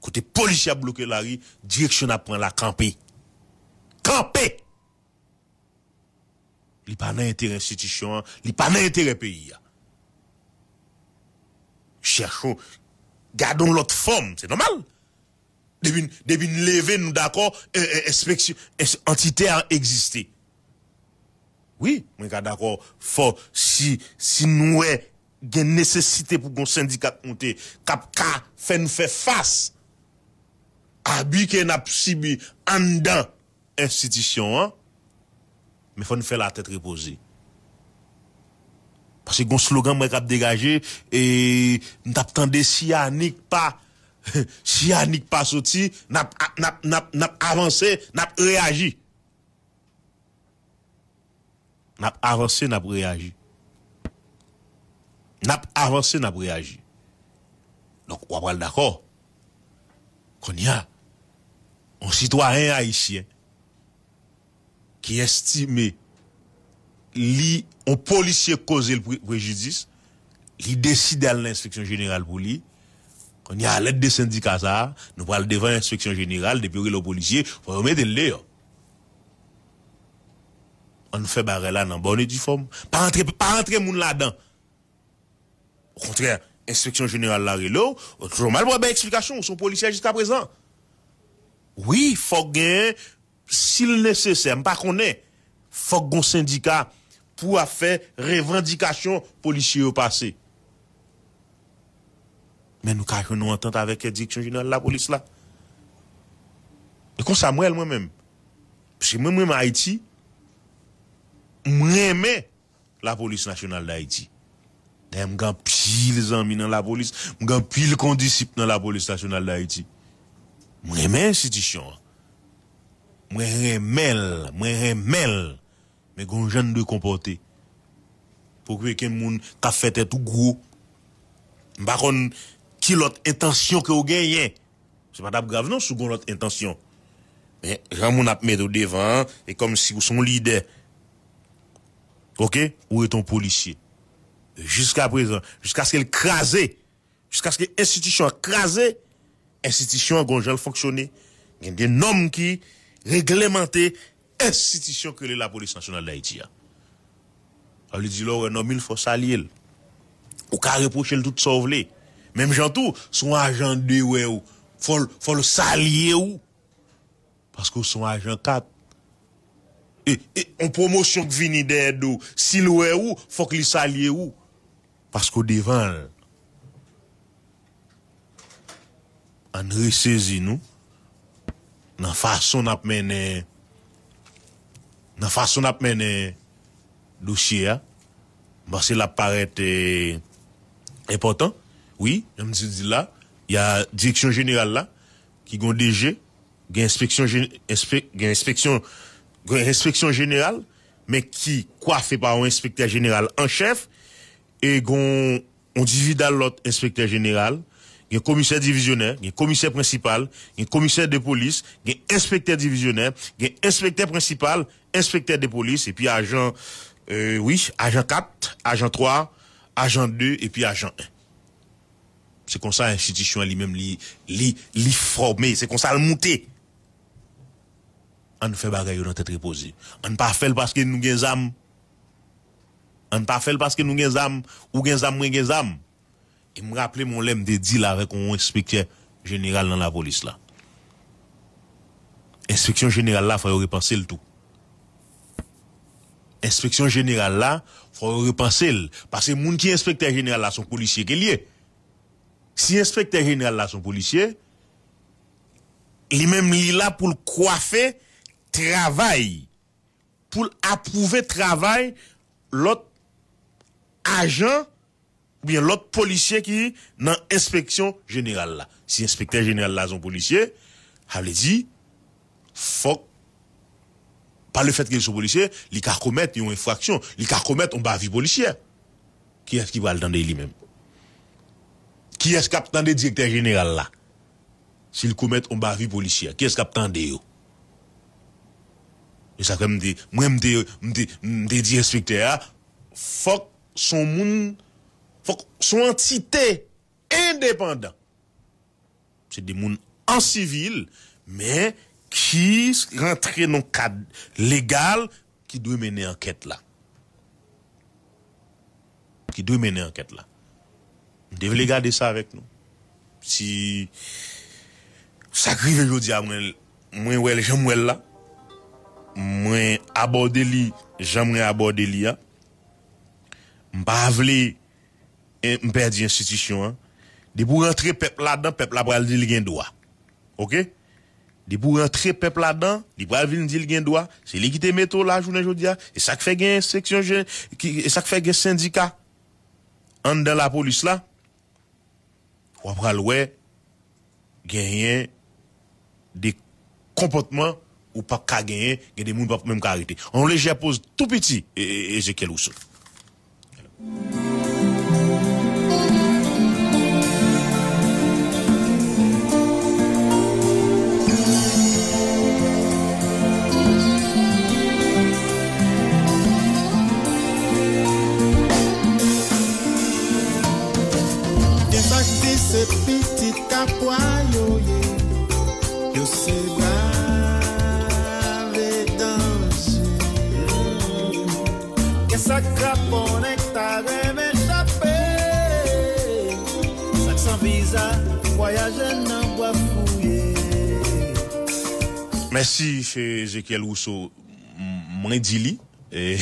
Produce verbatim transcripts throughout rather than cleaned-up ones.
Kote polisye ap bloke lari, direksyon n ap pran la kanpe. Kanpe! Li pa nan enterè enstitisyon an, li pa nan enterè peyi a. Chèchon, gade yon lòt fòm, se nòmal. Depi, depi n leve, nou dakò, e, e, enspeksyon, ens-, antite a egziste. Wi, mwen ka dakò, fò, si, si nou wè gen nesesite pou gon sendika k moute, k ap ka fè n fè fas abi ke n ap sibi anndan enstitisyon an, men fò n fè latèt repoze. Paske gon slogan mwen k ap degaje, e m t ap tande si Anik pa, si Anik pa soti, n ap, n ap, n ap, n ap avanse, n ap reyaji. N ap avanse, n ap reyaji. N ap avanse, n ap reyaji. Donk, w ap pral dakò. Kounye a, yon sitwayen ayisyen ki estime li, yon polisye koze l pre-, prejidis, li deside al nan enspeksyon jeneral pou li. Kounye a, lèt de sendika sa a, nou pral devan enspeksyon jeneral, depi yo rele w polisye, fò yo mete l deyò. Ann fè bagay la nan bòn e di fòm. Pa rantre, pa rantre moun ladan. Okontrè, enspeksyon jeneral la rele w, ou toujou mal pou bay eksplikasyon, ou se yon polisye jiska prezan. Wi, fòk gen, si l nesesè, m pa konnen, fòk gon sendika pou ap fè revandikasyon polisye yo pase. Men nou ka jwenn yon antant avèk direksyon jeneral lapolis la. E konsa m wè l mwen menm. Paske mwen, m renmen Ayiti, m renmen Lapolis Nasyonal d Ayiti. Dayè, m gen anpil zanmi nan lapolis, m gen anpil kondisip nan Lapolis Nasyonal d Ayiti. M renmen enstitisyon an. Mwen renmen l, mwen renmen l. Men gon jan n dwe konpòte. Poko gen moun k ap fè tèt ou gwo. M pa konn ki lòt entansyon ke w genyen. Se pa t ap grav non si w gon lòt entansyon. Men jan moun ap mete w devan an, e kòmsi w se yon lidè. Oke? Ou ret yon polisye. Jiska prezan, jiskaske l kraze, jiskaske enstitisyon an kraze, enstitisyon an gon jan l fonksyone. Gen de nòm ki reglemante enstitisyon ke rele Lapolis Nasyonal d Ayiti a. Sa vle di lè w wè nòm li, fò w salye l. Ou ka repwoche l tout sa w vle. Menm jan tou, si yon ajan de wè w, fò l, fò l salye w. Paske w se yon ajan kat. E, e, yon pwomosyon k vini dèyè do w, si l wè w, fòk li salye w. Paske w devan l. Ann resezi nou nan fason n ap mennen, nan fason n ap mennen dosye a. M panse l ap parèt, eh, enpòtan. Wi, jan m di, di la, y a direksyon jeneral la, ki gon D G, gen enspeksyon, gen enspeksyon, gen enspeksyon jeneral, men ki kwafe pa yon enspektè jeneral an chèf, e gon yon dividal lòt enspektè jeneral, gen komisè divizyonè, gen komisè prensipal, gen komisè de polis, gen enspektè divizyonè, gen enspektè prensipal, enspektè de polis, epi ajan, eh, wi, ajan kat, ajan twa, ajan de, epi ajan en. Se konsa enstitisyon an li menm li, li, li fòme, se konsa l moute. Ann fè bagay yo nan tèt repoze. Ann pa fè l paske nou gen zam. Ann pa fè l paske nou gen zam, ou gen zam, mwen gen zam. E m raple m yon lè m te deal avèk yon enspektè jeneral nan lapolis la. Enspeksyon jeneral la, fò yo repanse l tou. Enspeksyon jeneral la, fò yo repanse l. Paske moun ki enspektè jeneral la, se yon polisye ke l ye. Si enspektè jeneral la se yon polisye, li menm li la pou l kwafe travay, pou l apwouve travay lòt ajan oubyen lòt polisye ki nan enspeksyon jeneral la. Si enspektè jeneral la se yon polisye, sa vle di, fòk, pa lefètke li se yon polisye, li ka komèt yon enfraksyon, li ka komèt yon bavi polisyè. Kiyès ki pral tande li menm? Kiyès k ap tande direktè jeneral la? Si l komèt yon bavi polisyè, kiyès k ap tande yo? E sa fè m te, mwen, m te, m te, m te di enspektè a, fòk se yon moun, fòk se yon antite endepandan. Se de moun an sivil, men ki rantre nan kad legal ki dwe mennen ankèt la. Ki dwe mennen ankèt la. M te vle gade sa avèk nou. Si sa k rive jodi a, mwen, mwen wè l jan m wè l la. Mwen abòde li jan mwen abòde li a. M pa vle, eh, m pèdi enstitisyon an. Depi w rantre pèp ladan, pèp la pral di l gen dwa. Oke? Depi w rantre pèp ladan, li pral vin di l gen dwa. Se li ki te mete w la jounen jodi a. E sa k fè gen seksyon je-, ki, e sa k fè gen sendika anndan lapolis la. W ap pral wè genyen de konpòtman ou p ap ka genyen, gen de moun p ap menm ka rete. Yon lejè poz tou piti, e, e, Ezekiel Rousseau. Gen sa k di se pitit Kapwa yo ye, yo se brave danje. Gen sa k kraponnen k ta renmen chape, sa k san viza, vwayaje nan bwa fouye. Mèsi, se Ezekiel Rousseau, m-, mwen di li. E,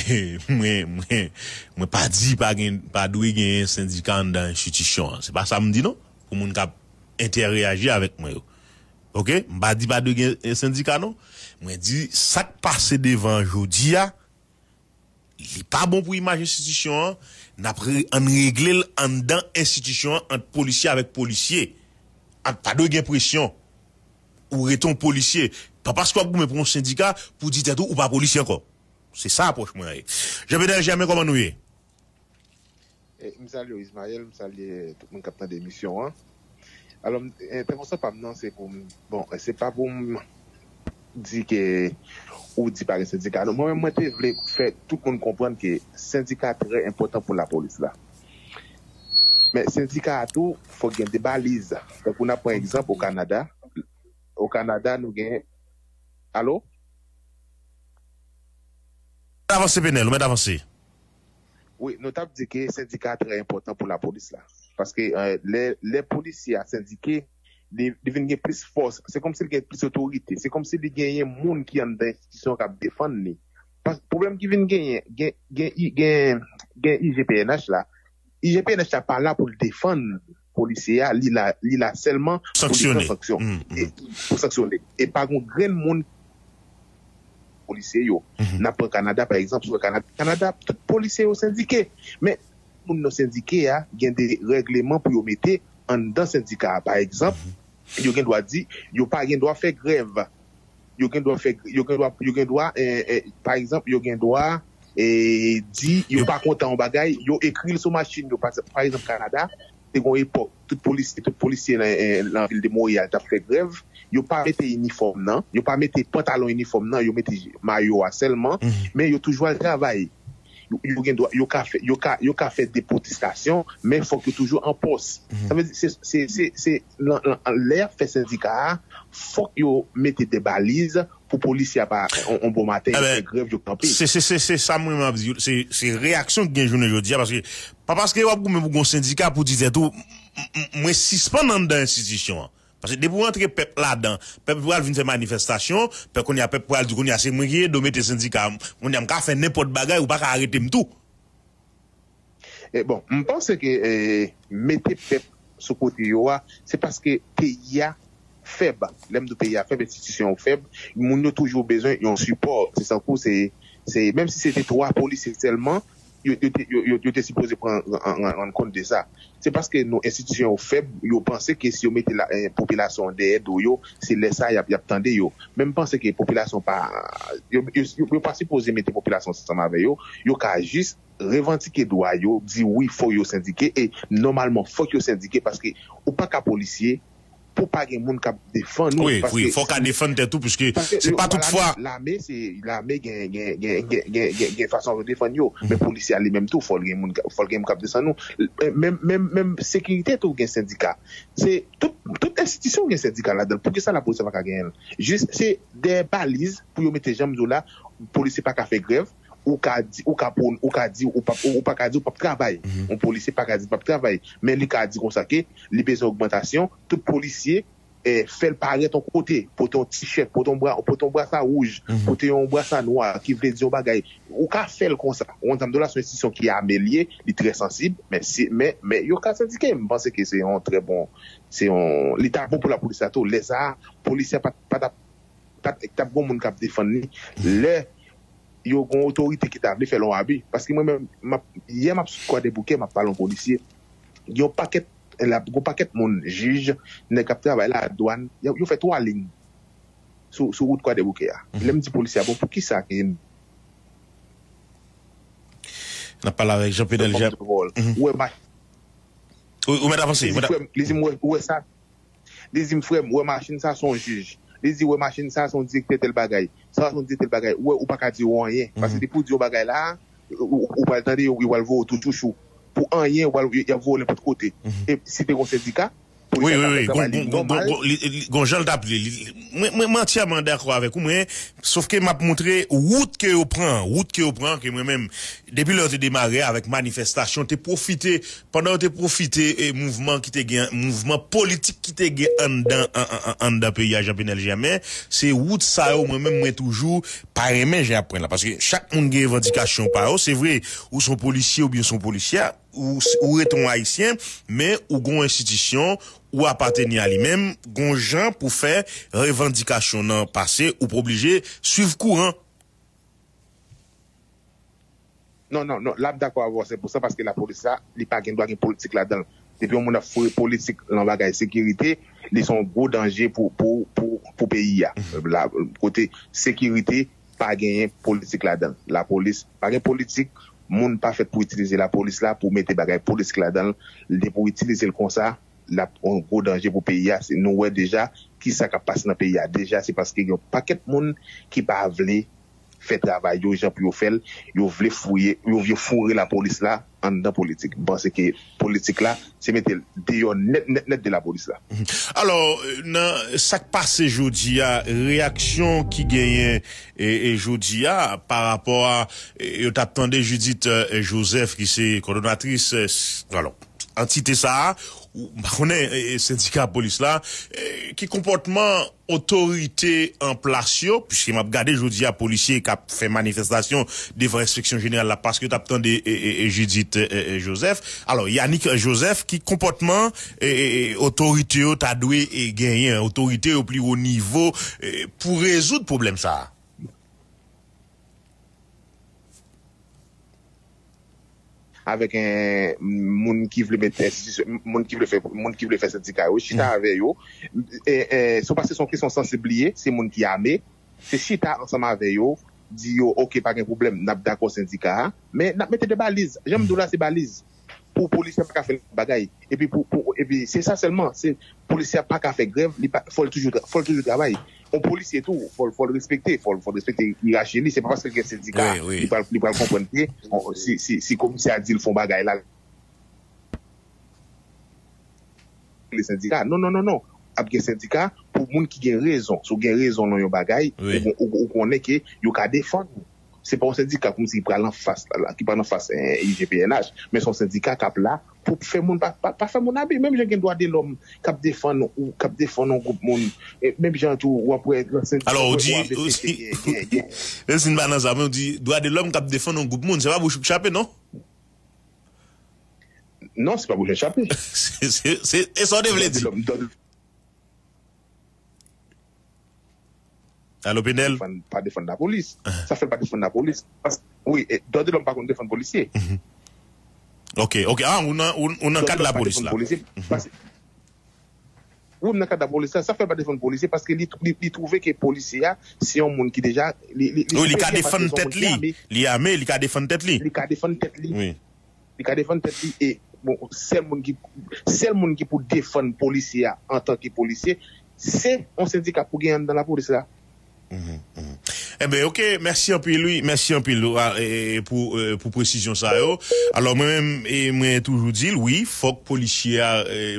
mwen, mwen, mwen pa di pa gen, pa dwe genyen sendika anndan enstitisyon an. Se pa sa m di non, pou moun k ap entèreyaji avèk mwen yo. Oke? M pa di pa dwe gen, eh, sendika non. Mwen di sa k pase devan an jodi a, li pa bon pou imaj enstitisyon an. N ap re-, ann regle l anndan enstitisyon an ant polisye avèk polisye. Ant, pa dwe gen presyon. Ou rete yon polisye. Pa paske w ap goumen pou yon sendika pou di tèt ou ou pa polisye ankò. Se sa apwòch mwen an ye. Jean Bedel Germain, kòman nou ye? E, m salye w, Ismaël, m salye tout moun k ap tande emisyon an. Alò, m- entèvansyon pa m nan, se pou m, bon, se pa pou m di ke ou di pa gen sendika. Non, mwen menm, mwen te vle fè tout moun konprann ke sendika trè enpòtan pou lapolis la. Men sendika a tou, fòk gen de baliz. Tankou n ap pran egzanp o Kanada. O Kanada, nou gen, alo? Avanse, Penel, ou mèt avanse. Wi, nou t ap di ke sendika trè enpòtan pou lapolis la. Paske, eh, lè, lè polisye a sendike, li, li vin gen plis fòs. Se kòmsi li gen plis otorite. Se kòmsi li genyen moun ki anndan enstitisyon k ap defann li. Pas-, pwoblèm ki vin genyen, gen, gen, gen, gen I G P N H la. I G P N H la pa la pou l defann polisye a, li la, li la sèlman pou li pran sanksyon. E, pou sanksyone. E pa gon grenn moun polisye yo. N ap pran Kanada, pa egzanp, si w wè Kanada, Kanada, tout polisye yo sendike. Men, moun nan sendike a, gen de règleman pou yo mete anndan sendika a. Pa egzanp, yo gen dwa di, yo pa gen dwa fè grèv. Yo gen dwa fè, yo gen dwa, yo gen dwa, eh, eh, pa egzanp, yo gen dwa, eh, di, yo pa kontan yon bagay, yo ekri l sou machin yo. Pa, pa egzanp, Kanada, te gon epòk, tout polisye, tout polisye nan, eh, nan vil de Montréal t ap fè grèv, yo pa mete inifòm nan, yo pa mete pantalon inifòm nan, yo mete mayo a sèlman, men yo toujou al travay. Yo, yo gen dwa, yo ka fè, yo ka, yo ka fè de pwotestasyon, men fòk yo toujou an pòs. Sa vle di, se, se, se, se, nan, nan, lè y ap fè sendika a, fòk yo mete de baliz pou polisye a pa, on, on bon maten, yo fè grèv, yo kanpe. Se, se, se, se sa mwen menm ap di, se, se reyaksyon ki gen jounen jodi a, paske, pa paske w ap goumen pou gon sendika pou di tèt ou, m, m, mwen sispann anndan enstitisyon an. Paske depi w rantre pèp ladan, pèp pral vin fè manifestasyon, pèp kounye a pèp pral di kounye a se mwen ki ede w mete sendika, kounye a m ka fè nenpòt bagay, ou pa ka arete m tou. E bon, m panse ke, eh, mete pèp sou kote yo a, se paske peyi a fèb. Lè m di w peyi a fèb, enstitisyon yo fèb, moun yo toujou bezwen yon sipò. Se tankou se, se, menm si se te twa polisye sèlman, yo, yo, te, yo, yo, yo te sipoze pran, rann, rann, rann kont de sa. Se paske nou, enstitisyon yo fèb, yo panse ke si yo mete la, eh, popilasyon an dèyè do yo, se lè sa y ap, y ap tande yo. Men m panse ke popilasyon pa, yo, yo, yo, yo pa sipoze mete popilasyon ansanm avè yo, yo ka jis revandike dwa yo, di wi, fò yo sendike, e nòmalman, fòk yo sendike, paske ou pa ka polisye, pou pa gen moun k ap defann ou. Wi, wi, fò w ka defann tèt ou, piske se pa tout fwa. Lame, se lame gen, gen, gen, gen, gen, gen, gen fason yo defann yo. Men polisye a li menm tou, fò l gen moun, fò l gen moun k ap defann ou. Menm, menm, menm sekirite tou gen sendika. Se tout, tout enstitisyon gen sendika ladan l. Poukisa lapolis pa ka genyen l? Jis, se dèyè baliz pou yo mete jan m di w la, polisye pa ka fè grèv, ou ka di, ou ka pwon-, ou ka di, ou pa, ou pa ka di ou p ap travay. Yon polisye pa ka di l p ap travay. Men li ka di konsa ke li bezwen ogmantasyon, tout polisye, eh, fè l parèt yon kote, pote yon tichèt, pote yon bra-, pote yon brasa wouj, pote yon brasa nwa, ki vle di yon bagay. Ou ka fè l konsa. Yon zanm dola se yon enstitisyon ki ame l ye, li trè sansib, men si, men, men yo ka sendike. M panse ke se yon trè bon, se yon, li ta bon pou lapolis la tou. Lè sa a, polisye a pa, pa t ap, pa t, t ap gon moun k ap defann li. Lè yo gon otorite ki ta vle fè l yon abi. Paske mwen menm, m ap, yè m ap sou Kwadèboukè, m ap pale yon polisye. Gen yon pakèt, la, gon pakèt moun, jij, nèg k ap travay la, dwàn, yo, yo fè twa liy sou, sou wout Kwadèboukè a. Lè m di polisye a, bon, poukisa ke n ap pale avèk Jean Penel Jean. Ou wè machin. Ou, ou mèt avanse. Li di, frè m, li di m, ou wè, ou wè sa? Li di m, frè m, ou wè machin sa, se yon jij. Li di, ou wè machin sa, se yon direktè tèl bagay. Sa, se yon direktè tèl bagay. Ou wè, ou pa ka di yo anyen. Paske depi w di yon bagay la, ou, ou, ou pral tande yo, yo pral voye w tou chouchou. Pou anyen, yo pral, y ap voye w nenpòt kote. E si te gon sendika, polis la ta fè travay li nòmal. Gon jan l t ap ye. Mwen, mwen, mwen antyèman dakò avèk ou, mwen, sòf ke m ap montre wout ke yo pran, wout ke yo pran, ke mwen menm, depi lè yo te demare avèk manifestasyon, te pwofite, pandan yo te pwofite, e, mouvman ki te gen, mouvman politik ki te gen anndan, an, an, an, anndan peyi a, Jean Penel Germain, se wout sa yo, mwen menm, mwen toujou pa renmen jan y ap pran la. Paske chak moun gen revandikasyon pa yo. Se vre, ou se yon polisye oubyen se yon polisyè, ou, ou rete yon Ayisyen, men ou gen yon enstitisyon ou apateni a li menm, gen yon jan pou fè revandikasyon nan pase, ou pa oblije swiv kouran. Non, non, non, l ap dakò avè w san pou san paske lapolis la, li pa gen dwa gen politik ladan l. Depi yon moun ap foure politik nan bagay sekirite, li se yon gwo danje pou, pou, pou, pou peyi a. La, kote sekirite pa genyen politik ladan l. Lapolis pa gen politik, moun pa fèt pou itilize lapolis la pou mete bagay politik ladan l. Li te pou itilize l konsa, l ap yon gwo danje pou peyi a. Se, nou wè deja kisa k ap pase nan peyi a. Deja, se paske gen yon pakèt moun ki pa vle fè travay yo jan pou yo fè l, yo vle fouye, yo vle foure lapolis la anndan politik. M panse ke politik la, se mete l deyò nèt, nèt, nèt de lapolis la. Alò, nan sa k pase jodi a, reyaksyon ki genyen, e, e jodi a, pa rapò a, e, yo t ap tande Judith, e, Joseph, ki se kòdonatris, e, s-, alò, antite sa a, ou, m pa konnen, e, e, sendika polis la, e, ki konpòtman otorite an plas yo, piske m ap gade jodi a polisye k ap fè manifestasyon devan enspeksyon jeneral la paske yo t ap tande, e, e, e, Judith, e, e, Joseph. Alò, Yanick Joseph, ki konpòtman, e, e, e, otorite yo ta dwe, e, genyen, otorite yo pi wo nivo, e, pou rezoud pwoblèm sa a? Avèk, eh, moun ki vle met enstitisyon, moun ki vle fè, moun ki vle fè sendika yo, chita avè yo. E, e, se pa, se yon kesyon sansib li ye, se moun ki ame. Se chita ansanm avè yo, di yo, oke, pa gen pwoblèm, n ap dakò sendika a, men n ap mete de baliz. Jan m di w la, se baliz. Pou polisye pa ka fè bagay. Epi pou, pou, epi se sa sèlman, se polisye a pa ka fè grèv, li pa, fò l toujou, fò l toujou travay. Yon polisye tou, fò l, fò l respekte, fò l, fò l respekte yerachi li. Se pa paske l gen sendika, li pral, li pral konprann ke, bon, si, si, si komisè a di l fè yon bagay la, le sendika. Non, non, non, non. Ap gen sendika pou moun ki gen rezon. Si w gen rezon nan yon bagay, ou, ou, ou konnen ke yo ka defann ou. Se pa yon sendika kòmsi ki pral anfas, la, la, ki pral anfas, eh, I G P N H, men se yon sendika k ap la pou fè moun pa, pa, pa fè moun abi. Menm jan gen dwa de lòm k ap defann ou, k ap defann yon gwoup moun, e menm jan tou w ap wè nan sendika. Alò, ou di, menm si n pa nan sa, men ou di dwa de lòm k ap defann yon gwoup moun, se pa bouch ou k chape, non? Non, se pa bouch mwen chape. Se, se, se, e sa w te vle di? Alo, Penel? Pa defann, pa defann lapolis. Sa fè l pa defann lapolis. Pas-, wi, e, dwa de lòm pa konn defann polisye. Ok, ok. Ah, ou nan, ou, ou nan kad lapolis la. Wi, m nan kad lapolis la. Sa fè l pa defann polisye, paske li, li, li twouve ke polisye a, se yon moun ki deja, li, li, li wi, li ka defann tèt li. Li ame, li ka defann tèt li. Li ka defann tèt li. Wi. Li ka defann tèt li e bon, sèl moun ki, sèl moun ki pou defann polisye a antanke polisye, se yon sendika pou gen anndan lapolis la. Enben, oke, mèsi anpil, wi, mèsi anpil pou presizyon sa yo. Alò, mwen menm, mwen toujou di l, wi, fòk polisye a,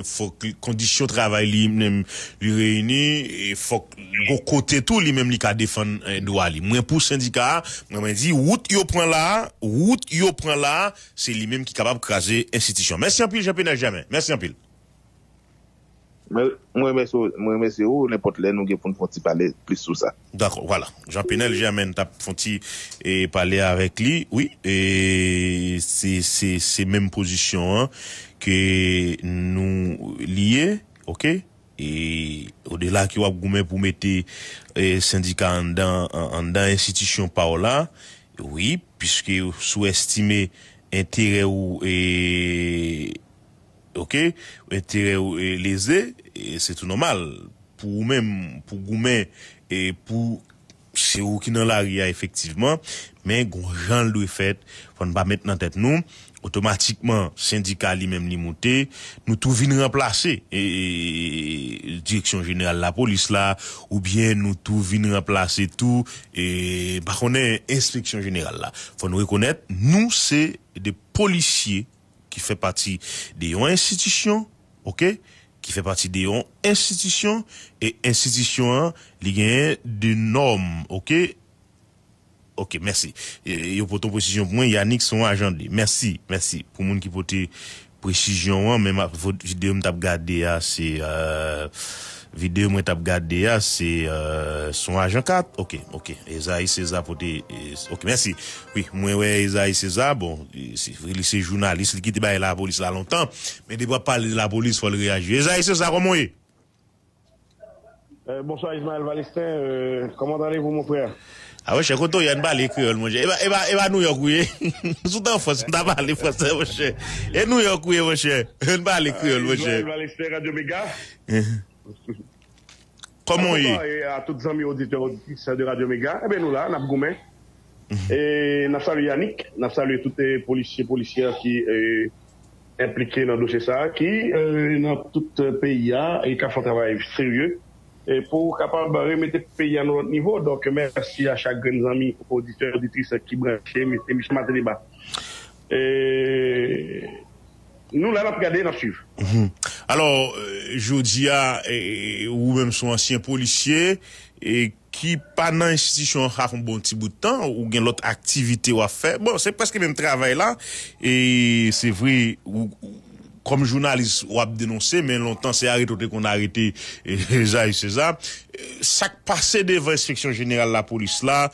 fòk kondisyon travay li menm li reyini, fòk gon kote tou li menm li ka defann dwa li. Mwen, pou sendika a, mwen, mwen di, wout yo pran la a, wout yo pran la a, se li menm ki kapab kraze enstitisyon. Mèsi anpil, Jean Penel Germain. Mèsi anpil. Mwen remèsye w, mwen remèsye w, nenpòt lè nou gen pou n fè yon ti pale plis sou sa. Dakò, vwala. Jean Penel Germain t ap fè yon ti e, pale avèk li. Wi, e, se, se, se menm pozisyon an ke nou li ye, oke? E, odela ke w ap goumen pou mete e, sendika anndan, anndan enstitisyon pa w la, wi, piske w sou estime enterè w e, oke, enterè w leze, se tou nòmal pou ou menm, pou goumen, e pou se ou ki nan lari a efektivman, men gon jan l dwe fèt, fò n pa met nan tèt nou, otomatikman sendika li menm li moute, nou tou vin ranplase direksyon jeneral lapolis la, oubyen nou tou vin ranplase tou, e, pa konnen, enspeksyon jeneral la. Fò n rekonèt, nou se de polisye ki fè pati de yon enstitisyon, oke? Ki fè pati de yon enstitisyon, e enstitisyon an, li genyen de nòm, oke? Oke, mèsi. Yo pote yon presizyon pou mwen, Yannick se yon ajan de. Mèsi, mèsi. Pou moun ki pote presizyon an, men videyo m t ap gade a, se, videyo mwen t ap gade a, se, se yon ajan kat. Oke, oke. Ezayi Seza pote, oke, mèsi. Wi, mwen wè Ezayi Seza, bon, se vre, li se jounalis, li kite bagay lapolis la lontan, men depi w ap pale de lapolis, fò l reyaji. Ezayi Seza, kòman w ye? Euh, bonsoir Ismaël Valestin, euh, comment allez-vous mon frère? Ah ouais, chè, kote w ye, ann pale kreyòl, monchè. E pa, e pa, e pa Nouyòk ou ye? Si w t an Frans, m ta pale fransè, monchè. E Nouyòk ou ye, monchè? Ann pale kreyòl, monchè. Ismaël Valestin, Radio Mega. Kòman w ye? Bonsoir, e a tout zanmi oditè, oditris de Radio Mega. Ebyen, nou la, n ap goumen. E n ap salye Yannick, n ap salye tout e, polisye, polisyè ki e, enplike nan dosye sa a, ki e, nan tout peyi a e k ap fè yon travay serye e, pou kapab remete peyi a nan lòt nivo. Donk, mèsi a chak grenn zanmi, oditè, oditris ki branche, mesye, mesye maten deba. E, nou la, n ap gade, n ap swiv. Alò, jodi a, ou menm se yon ansyen polisye, e ki pa nan enstitisyon an sa fè yon bon ti bout tan, ou gen lòt aktivite w ap fè. Bon, se prèske menm travay la, e se vre, ou, kòm jounalis, w ap denonse, men lontan se arete w te konn arete Ezayi Seza. Sa k pase devan enspeksyon jeneral lapolis la,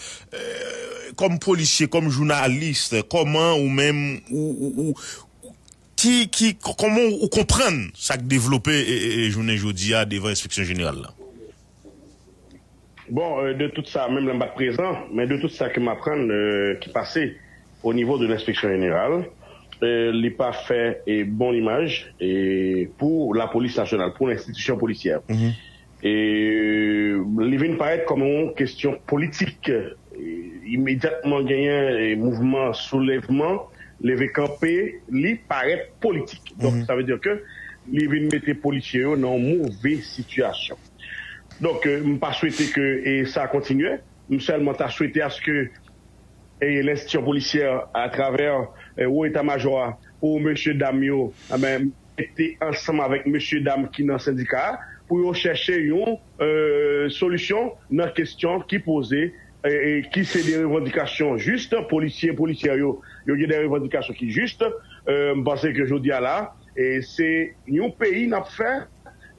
kòm polisye, kòm jounalis, kòman ou menm, ou, ou, ou, ki, ki, kòman ou konprann sa k devlope e, e, e, jounen jodi a devan enspeksyon jeneral la? Bon, euh, de tout sa, menm lè m pa t prezan, men de tout sa ke m aprann, euh, ki pase o nivo de lenspeksyon jeneral, euh, li pa fè e, bon imaj e, pou lapolis nasyonal, pou lenstitisyon polisyè. E li vin parèt kòm yon kesyon politik. E, imedyatman genyen e, mouvman soulèvman, leve kanpe, li parèt politik. Donk, sa vle di ke li vin mete polisye yo nan yon move sitiyasyon. Donk, e, m pa swete ke e, sa kontinye. M sèlman ta swete aske e, lenstitisyon polisyè atravè e, wo eta majò a pou mesye dam yo, enben, mete ansanm avèk mesye dam ki nan sendika a pou yo chèche yon e, solisyon nan kesyon ki poze e, e, ki se de revandikasyon jis, polisye, polisyè yo, yo gen de revandikasyon ki jis. E, m panse ke jodi a la, e, se yon peyi n ap fè.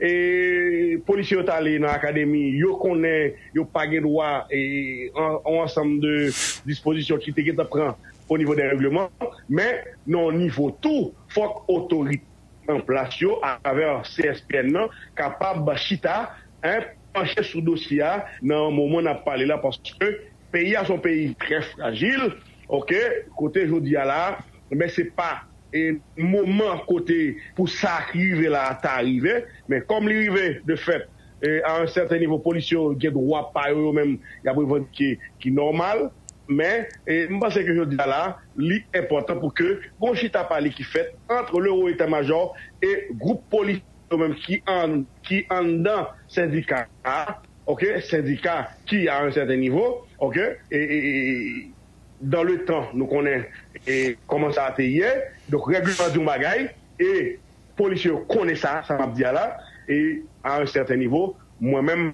E polisye yo t ale nan akademi, yo konnen yo pa gen dwa e, an, an ansanm de dispozisyon ki te gentan pran o nivo de règleman, men nan yon nivo tou, fòk otorite an plas yo, atravè C S P N nan, kapab chita, en, panche sou dosye a nan moman n ap pale la, paske peyi a se yon peyi trè frajil, oke, kote jodi a la, men se pa e moman kote pou sa ki rive la a ta rive, men kòm li rive de fèt, e, a yon sèten nivo, polisye yo gen dwa pa yo, yo menm, y ap revandike ki nòmal, Men, e, m panse ke jodi a la, li enpòtan pou ke gon chita pale ki fèt ant le wo eta majò e gwoup polis yo menm ki an, ki anndan sendika a, oke, sendika ki a yon sèten nivo, oke, e, e, e, dan le tan, nou konnen, e, kòman sa te ye. Donk, règleman di yon bagay, e polisye yo konnen sa, sa m ap di a la, e a yon sèten nivo, mwen menm,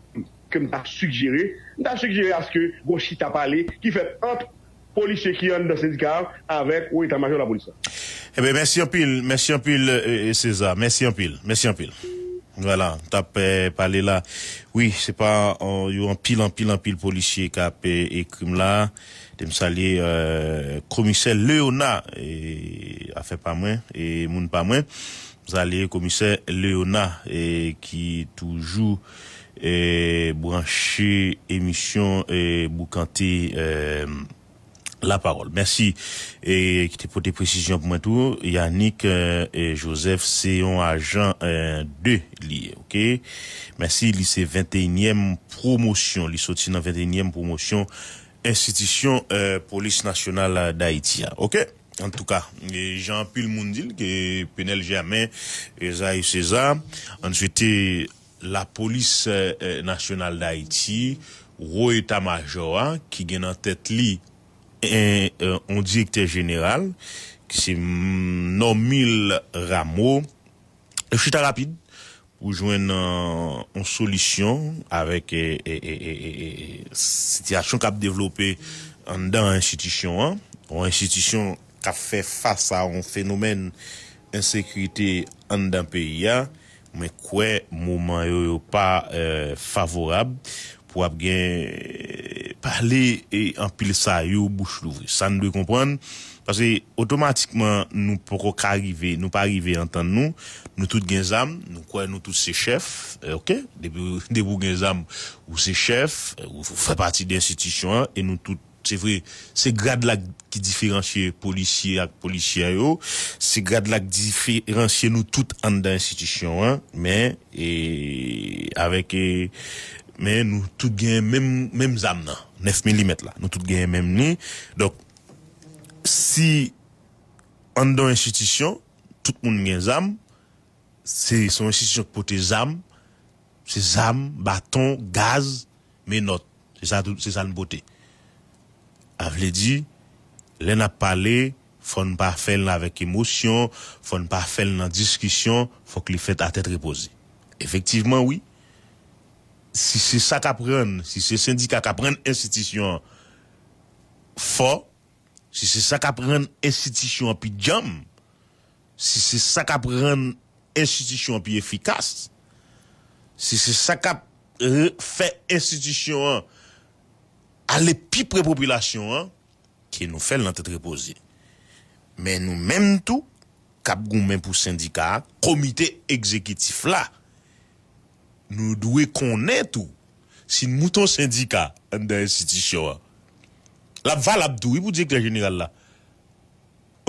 ke m ta sigjere, m ta sigjere aske gon chita pale ki fèt ant polisye ki anndan sendika a avèk wo eta majò lapolis la. Ebyen, mèsi anpil, mèsi anpil, e, e, César, mèsi anpil, mèsi anpil. Vwala, m t ap, e, pale la. Wi, se pa, e, yo anpil, anpil, anpil polisye k ap, e, ekri m la. Te m salye, e, komisè Leona, e, afè pa mwen, e, moun pa mwen. M salye komisè Leona, e, ki toujou, e, branche emisyon, e, Boukante, e, Lapawòl. Mèsi. E ki te pote presizyon pou mwen tou. Yannick, e, e, Joseph, se yon ajan, e, de li ye, oke? Mèsi, li se venteyinyèm pwomosyon. Li soti nan venteyinyèm pwomosyon enstitisyon, e, Polis Nasyonal Dayiti a, oke? Antouka, e, jan anpil moun di l, ke Penel Germain, Esaü César, ann swete Lapolis, e, e, Nasyonal Dayiti, wo eta majò a, ki gen nan tèt li en, e, yon direktè jeneral, ki se, mm, Normil Rameau, yo chita rapid pou jwenn, e, yon solisyon avèk, e, e, e, e, e, e, sitiyasyon k ap devlope anndan enstitisyon an. Yon enstitisyon k ap fè fas a yon fenomèn ensekirite anndan peyi a. Mwen kwè moman yo, yo pa, e, favorab pou ap gen, e, pale, e, anpil sa yo bouch louvri. Sa n dwe konprann, paske otomatikman nou poko ka rive, nou pa rive antann nou. Nou tout gen zam, nou kwè nou tout se chèf, e, oke? Depi, depi w gen zam, ou se chèf, e, ou, ou fè pati de enstitisyon an, e nou tout, se vre, se grad la ki diferansye polisye ak polisyè yo, se grad la ki diferansye nou tout anndan enstitisyon an, men, e, avèk, e, men nou tout gen menm, menm zam nan, nèf milimèt la, nou tout gen menm li. Donk, si anndan yon enstitisyon, tout moun gen zam, se, se yon enstitisyon ki pote zam, se zam, baton, gaz, menòt. Se sa tout, se sa n pote. A vle di, lè n ap pale, fò n pa fè l avèk emosyon, fò n pa fè l nan diskisyon, fòk li fèt atèt repoze. Efektivman, wi, si se sa k ap rann, si se sendika k ap rann enstitisyon an fò, si se sa k ap rann enstitisyon an pi djanm, si se sa k ap rann enstitisyon an pi efikas, si se sa k ap re-, fè enstitisyon an ale pi pre popilasyon an, ke nou fè l nan tèt repoze. Men nou menm tou, k ap goumen pou sendika a, komite egzekitif la, nou dwe konnen tou, si n moute yon sendika anndan enstitisyon an, l ap valab tou, wi, pou direktè jeneral la.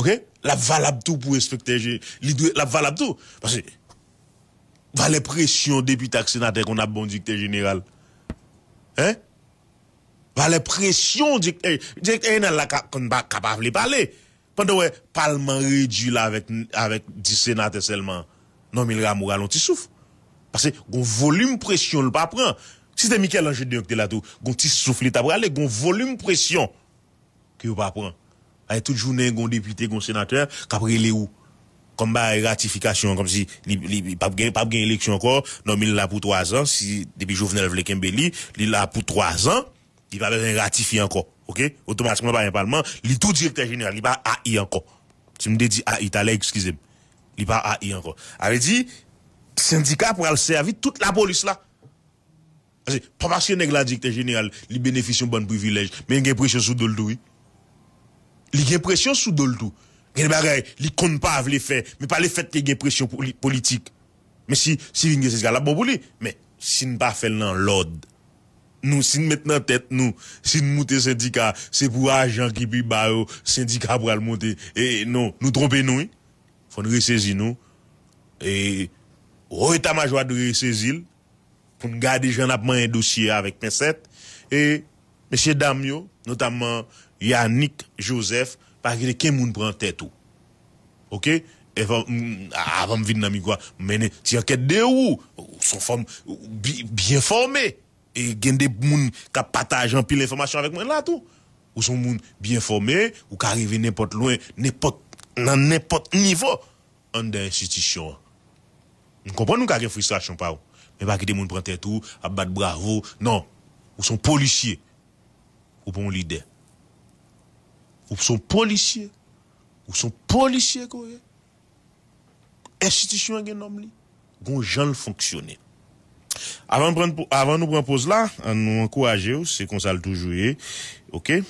Oke? L ap valab tou pou enspektè je-, li dwe, l ap valab tou. Paske valè presyon depite ak senatè konn ap ba yon direktè jeneral. Hein? Valè presyon direktè, direktè jeneral la ka, konn pa, ka pa vle pale. Pandan w wè palman redui la avèk, avèk dis senatè sèlman, Normil Rameau rale yon ti souf. Paske gon volim presyon l pa pran. Si se te Michel-Ange Deyon ki te la tou, gon ti souf li ta prale, gon volim presyon ke yo pa pran. Ay, tout jounen, gon depite, gon senatè k ap rele ou. Kòm bagay ratifikasyon, kòmsi li, li, li p ap gen, p ap gen eleksyon ankò, Normil la pou twa zan, si, depi Jovenel vle kenbe li, li la pou twa zan, li pa bezwen ratifye ankò, oke? Otomatikman, pa gen palman, li tou direktè jeneral, li pa A I ankò. Si m te di A I talè, eskize m, li pa A I ankò. Sa vle di, sendika pral sèvi tout lapolis la. Paske, pa paske nèg la direktè jeneral, li benefisye yon bann privilèj, men gen presyon sou do l tou, wi. Li gen presyon sou do l tou. Gen de bagay, li konn pa vle fè, men pa lefètke gen presyon poli-, politik. Men si, si vin gen sendika, l ap bon pou li. Men, si n pa fè l nan lòd, nou, si n met nan tèt nou, si n moute sendika, se pou ajan ki pi ba yo, sendika pral monte. E non, nou twonpe nou, wi. Fò n resezi nou. E, wo eta majò a dwe resezi l. Pou n gade jan n ap manyen dosye a avèk pensèt. E mesye dam yo, notamman, Yanick Joseph, pa kite kenn moun pran tèt ou. Oke? Avan m vin nan mikwo a, m mennen ti ankèt de ou. Ou se yon fanm byen fòme. E gen de moun k ap pataje anpil enfòmasyon avèk mwen la tou. Ou se yon moun byen fòme, ou ka rive nenpòt lwen, nenpòt, nan nenpòt nivo anndan enstitisyon an. M konprann ou ka gen fristrasyon pa w, men pa kite moun pran tèt ou, ap bat bravo. Non, ou se yon polisye. Ou pa yon lidè. Ou se yon polisye. Ou se yon polisye ke w ye. Enstitisyon an gen nòm li. Gon jan l fonksyone. Avan, pran po- avan nou pran poz la, ann nou ankouraje w, se konsa l toujou ye. Oke?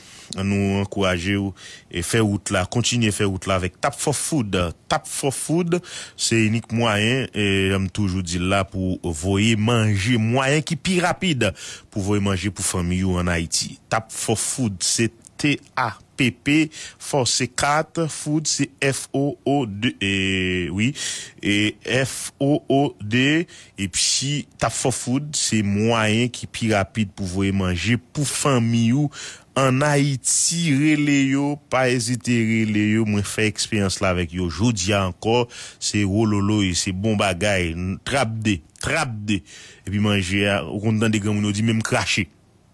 Ann nou ankouraje w e fè wout la, kontinye fè wout la avèk Tap for Food. Tap for Food, se inik mwayen, e, jan m toujou di l la, pou voye manje, mwayen ki pi rapid pou voye manje pou fanmi ou ann Ayiti. Tap for Food, se T A P P, for se kat, food se F O O D, e, wi, e, F O O D, epi Tap for Food, se mwayen ki pi rapid pou voye manje pou fanmi ou ann Ayiti. Rele yo, pa ezite rele yo, mwen fè eksperyans la avèk yo jodi a ankò, se wololo, e se bon bagay, trap de, trap de, epi manje a, ou konn tande granmoun yo di menm krache.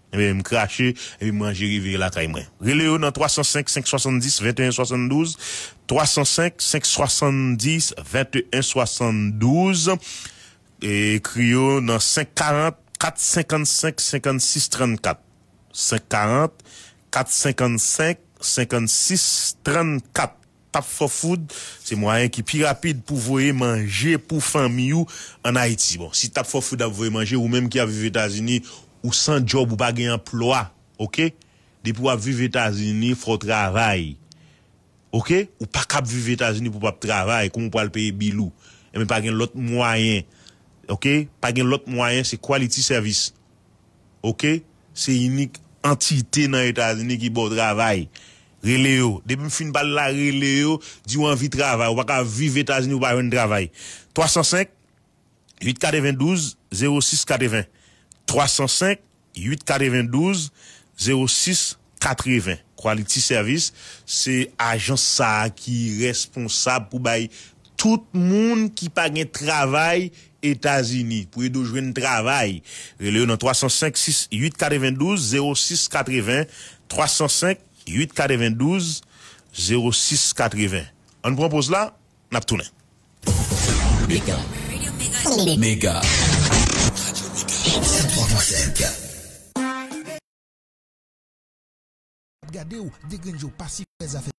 Ebyen, m krache, epi manje rive lakay mwen. Rele yo nan twa san senk, senk swasanndis, venteyen swasanndouz, twa san senk, senk swasanndis, venteyen swasanndouz. E ekri yo nan senk karant, kat senkannsenk, senkannsis trannkat. Senk karant, kat senkannsenk, senkannsis trannkat. Tap for Food, se mwayen ki pi rapid pou voye manje pou fanmi ou ann Ayiti. Bon, si Tap for Food ap voye manje, ou menm ki ap viv Etazini, ou san djòb, ou pa gen anplwa, oke? Depi w ap viv Etazini, fò w travay, oke? Ou pa kab viv Etazini pou w p ap travay, kòman w pral peye bil ou? Ebyen, pa gen lòt mwayen, oke? Pa gen lòt mwayen, se quality service. Oke? Se inik antite nan Etazini ki ba w travay. Rele yo. Depi m fin pale la, rele yo, di w anvi travay. Ou pa ka viv Etazini ou pa jwenn travay. Twa san senk, uit katrevendouz, zewo sis katreven. Twa san senk, uit katrevendouz, zewo sis katreven. Quality Service, se ajans sa a ki responsab pou bay tout moun ki pa gen travay Etazini, pou ede w jwenn travay. Rele yo nan twa san senk, sis, uit katrevendouz, zewo sis katreven, twa san senk, uit katrevendouz, zewo sis katreven. Ann pran poz la, n ap tounen. Mega. Mega. Mega. Ap gade w, degrenn je w pa sifi wè zafè.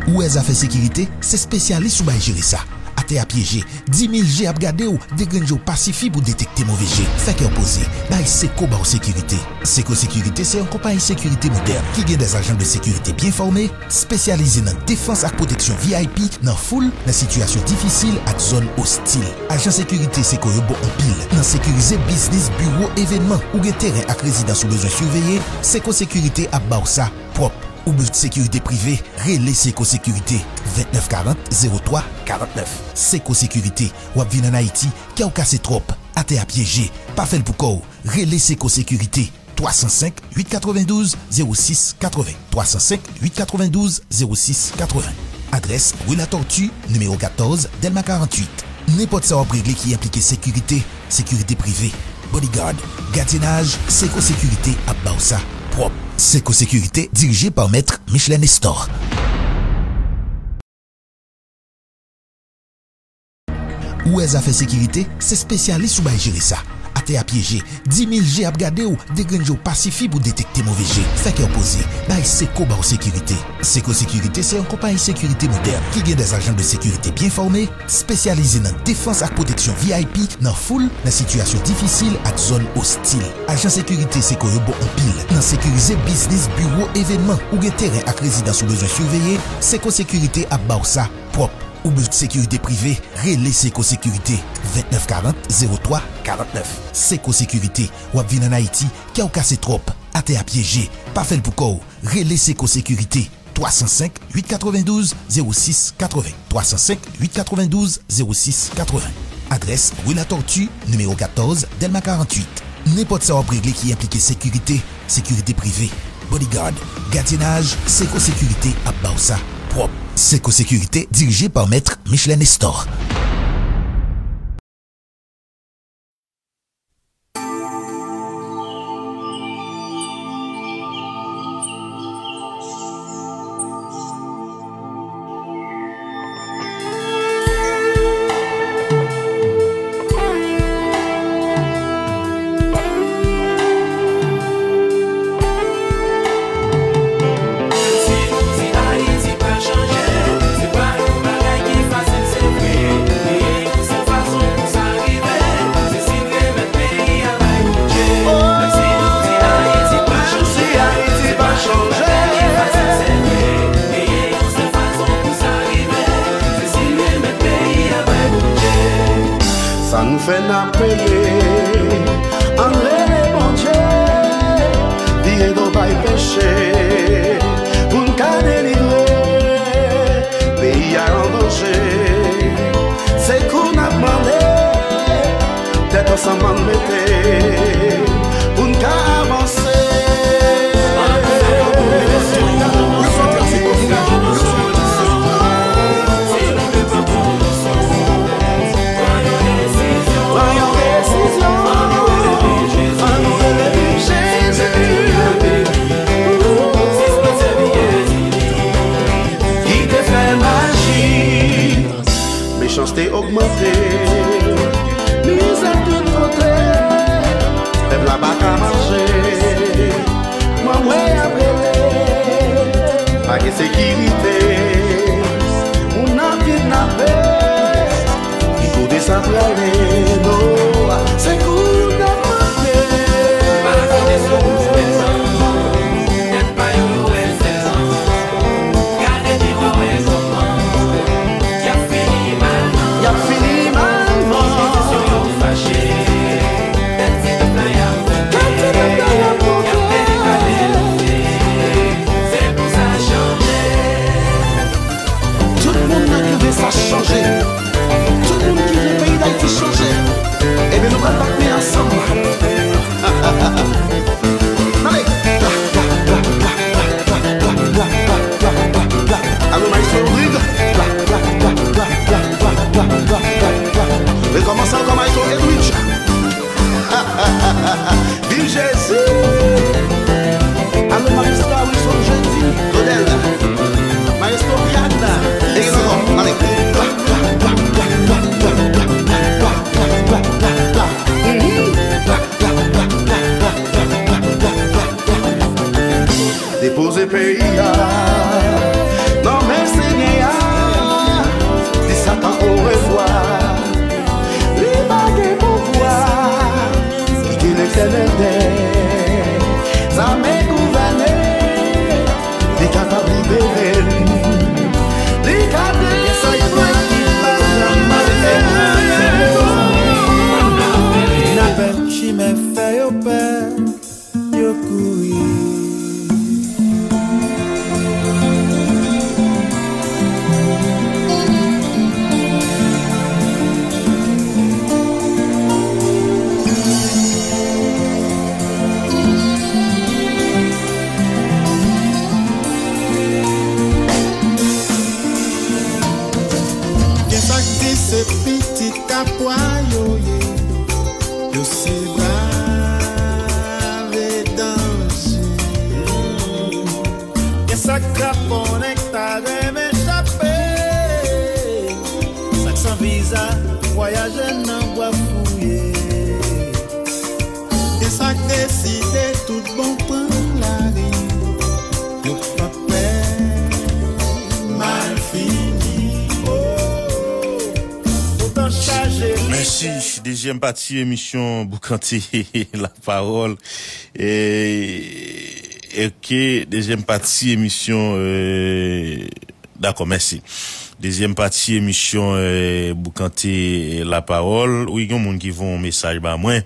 Ou wè zafè sekirite, se espesyalis ou bay jere sa. Atè a pyeje, di mil je ap gade w, degrenn je w pa sifi pou detekte move je. Fè kè w poze, bay Seco ba w sekirite. Seco Sekirite se yon konpayi sekirite modèn ki gen dè ajan de sekirite byen fòme, espesyalize nan defans ak pwoteksyon V I P nan foul, nan sitiyasyon difisil ak zòn ostil. Ajan sekirite Seco yo bon anpil nan sekirize biznis, biwo, evènman. Ou gen teren ak rezidans ou bezwen siveye? Seco Sekirite ap ba w sa pwòp. Ou bezwen sekirite prive? Rele Seco Sekirite, vennèf karant, zewo twa, karantnèf. Seco Sekirite, w ap vin ann Ayiti, kè w kase twòp, atè a pyeje, pa fè l pou kò w. Rele Seco Sekirite, twa san senk, uit katrevendouz, zewo sis katreven, twa san senk, uit katrevendouz, zewo sis katreven. Adrès, Rue Latortue, nimewo katòz, Dèlma karanntuit. Nenpòt sa w ap regle ki enplike sekirite, sekirite prive, bodyguard, gadyennaj, Seco Sekirite ap ba w sa pwòp. Seco Sekirite, dirije pa Mèt Michelet Nestor. Ou wè zafè sekirite, se espesyalis ou bay jere sa. Atè a pyeje, di mil je ap gade w, degrenn je w pa sifi pou detekte move je. Fè kè w poze, bay Seco ba w sekirite. Seco Sekirite se yon konpayi sekirite modèn ki gen dè ajan de sekirite byen fòme, espesyalize nan defans ak pwoteksyon V I P nan foul, nan sitiyasyon difisil ak zòn ostil. Ajan sekirite Seco yo bon anpil nan sekirize biznis, biwo, evènman. Ou gen teren ak rezidans ou bezwen siveye? Seco Sekirite ap ba w sa pwòp. Ou bezwen sekirite prive? Rele Seco Sekirite, vennèf karant, zewo twa, karantnèf. Seco Sekirite, w ap vin ann Ayiti, kè w kase twòp, atè a pyeje, pa fè l pou kò w. Rele Seco Sekirite, twa san senk, uit katrevendouz, zewo sis katreven, twa san senk, uit katrevendouz, zewo sis katreven. Adrès, Rue Latortue, nimewo katòz, Dèlma karanntuit. Nenpòt sa w ap regle ki enplike sekirite, sekirite prive, Bodyguard, gadyenaj, Seco Sécurité ap ba w sa, pwòp. Seco Sécurité, dirije pa Mèt Michelet Nestor. Sa nou fè n ap peye. Ann rele Bondye, vire do bay peche, pou n ka delivre peyi a an danje. Se kou n ap mande, tèt ansanm ann mete, pou n ka avanse. Pran yon desizyon, ann rele viv Jezi. Ki te fè maji. Mechanste ogmante, mizè tout kote, pèp la pa ka manje, manmay ap rele, pa gen sekirite, moun ap kidnape, ki kote sa prale, no, se kou n ap mande. Gade pi w a wè kòman y ap fini malman. Y ap fini malman. Sitiyasyon yo fache. Tèt ti pèp la y ap monte. Tèt ti pèp la y ap monte. Y ap pede kale lote. Se pou sa chanje. Tout moun nan ki vle sa chanje. Tout moun ki vle peyi Dayiti chanje. Ebyen, nou pral bat men ansanm. Ale! Alo, Maestro Rodrigue. Rekòmanse ankò, Maestro Edwidge. Viv Jezi! Alo, Maestro Wilson Jeudi. Claudel. Maestro Viana. E gen ankò. Ale. Depoze peyi a nan men Senyè a, di Satan orevwa. Li pa gen pouvwa, li gen Letènèl dèzame gouvène. Li kapab libere n, li ka delivre n. Kidnapè, chimè fè yo pè, yo kouri. Gen sa k di se pitit Kapwa yo ye, yo se brave danje. Gen sa k kraponnen k ta renmen chape, sa k san viza, vwayaje nan bwa fouye. Gen sa k deside tout bon pran lari, yo pa pè mal fini. Oh, otan chaje li. Mèsi. Dezyèm pati emisyon Boukante Lapawòl. E, ok, dezyèm pati emisyon, e, dakò, mèsi. Dezyèm pati emisyon, e, Boukante Lapawòl. Wi, gen yon moun ki voye yon mesaj ba mwen.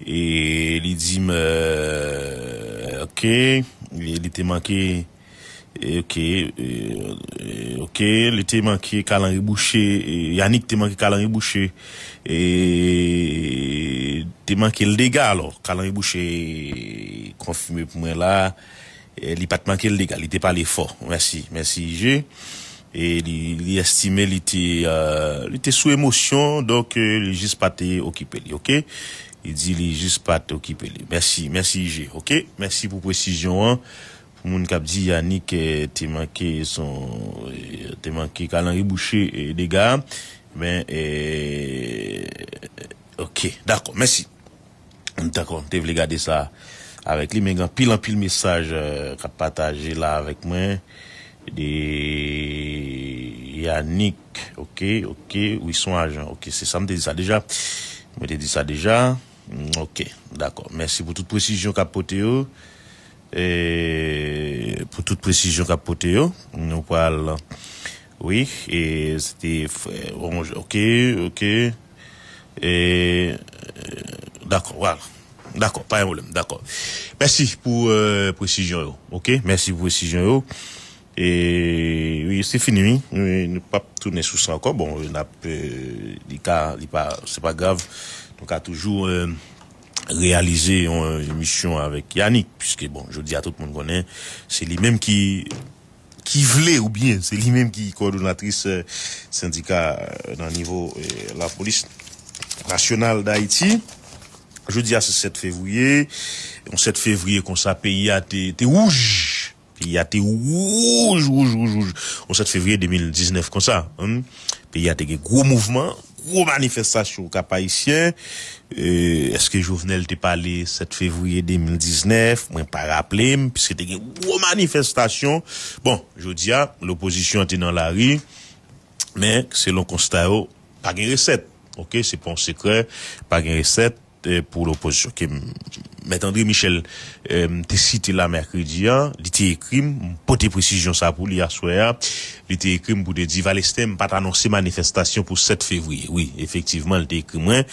E li di m, e, ok, e li te manke, e, ok, e, e, ok, li te manke kalanri bouche, e, Yannick te manke kalanri bouche, e, te manke l dega alò, kalanri bouche konfime pou mwen la. E li pa t manke l dega, li te pale fò. Mèsi, mèsi I G. E li, li estime li te, euh, li te sou emosyon, donk, euh, li jis pa te okipe li, oke? Li di li jis pa te okipe li. Mèsi, mèsi I G, oke? Mèsi pou presizyon an. Pou moun k ap di Yanick, eh, te manke son, eh, te manke kalanri bouche, eh, dega, men, eh, oke, dakò, mèsi. Dakò, m te vle gade sa avèk li, men gen anpil, anpil mesaj, eh, k ap pataje la avèk mwen. De Yanick, oke, oke, wi, son ajan, oke, se sa, m te di sa deja. Mwen te di sa deja. Mm, oke, dakò. Mèsi pou tout presizyon k ap pote yo. E, pou tout presizyon k ap pote yo. Nou pral, wi, e se te frè, bon, oke, oke. E, dakò, vwala. Dakò, pa gen pwoblèm, dakò. Mèsi pou, euh, presizyon yo, oke? Mèsi pou presizyon yo. E, wi, se fini, wi. Wi, nou p ap tounen sou sa ankò. Bon, n ap, euh, li ka, li pa, se pa grav. Nou ka toujou, euh, reyalize yon emisyon avèk Yanick, piske, bon, jodi a tout moun konnen, se li menm ki, ki vle, oubyen se li menm ki kowòdonatris, euh, sendika, euh, nan nivo, euh, lapolis nasyonal d Ayiti. Jodi a se sèt fevriye, yon sèt fevriye konsa, peyi a te, te wouj. Peyi a te wouj, wouj, wouj, wouj. Yon sèt fevriye de mil diznèf konsa, hmm. Peyi a te gen gwo mouvman, gwo manifestasyon Kap Ayisyen. E, èske Jovenel te pale sèt fevriye de mil diznèf? Mwen pa raple m, piske te gen gwo manifestasyon. Bon, jodi a, lopozisyon an te nan lari, men selon konsta yo, pa gen resèt. Oke, se pa yon sekrè, pa gen resèt, eh, pou lopozisyon. Ke m-, Mèt André Michel, eh, m te site la mèkredi a, li te ekri m, m pote presizyon sa pou li aswè a. Li te ekri m pou te di, Valestin, m pa t anonse manifestasyon pou sèt fevriye. Wi, efektivman, li te ekri mwen.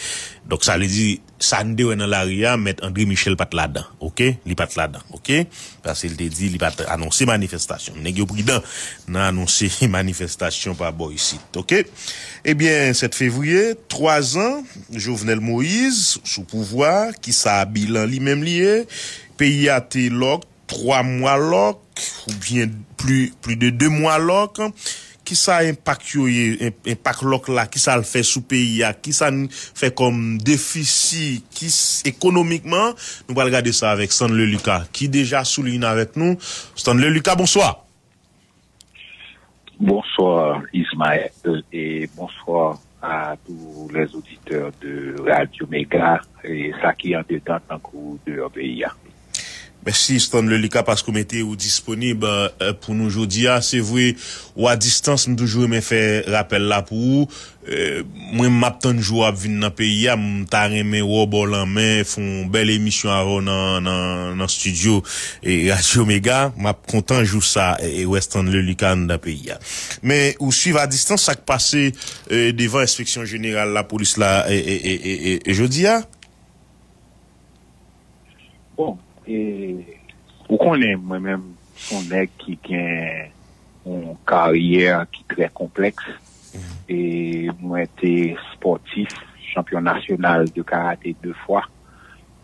Donk, sa vle di, sa n te wè nan lari a, Mèt André Michel pa t ladan, oke? Li pa t ladan, oke? Paske li te di li pa t anonse manifestasyon. Nèg yo pridan nan anonse manifestasyon pa bò isit, oke? Ebyen, sèt fevriye, twa zan, Jovenel Moïse sou pouvwa, kisa bilan li menm li ye? Peyi a te lòk, twa mwa lòk, oubyen pli, pli de de mwa lòk. Kisa enpak yo ye, en-, enpak lòk la, kisa l fè sou peyi a, kisa n fè kòm defisi, ki s-, ekonomikman, nou pral gade sa avèk Stanley Lucas, ki deja sou liy avèk nou. Stanley Lucas, bonswa. Bonsoir Ismaël et bonsoir à tous les auditeurs de Radio Mega et sa ki andedan tankou deyò peyi a. Mèsi Stanley Lucas paske w mete ou disponib, eh, pou nou jodi a. Se vre, ou a distans, m toujou renmen fè rapèl la pou ou. Eh, mwen, m ap tann jou w ap vin nan peyi a. M ta renmen wè w bò lanmen, fè yon bèl emisyon avè w nan, nan, nan estidyo, eh, Radio Mega. M ap kontan jou sa, eh, wè Stanley Lucas anndan peyi a. Men, ou swiv a distans sa k pase, eh, devan enspeksyon jeneral lapolis la, eh, eh, eh, eh, eh, jodi a? Bon, e, ou konnen mwen menm se yon nèg ki gen yon karyè ki trè konplèks. E mwen te spòtif, chanpyon nasyonal de karate de fwa.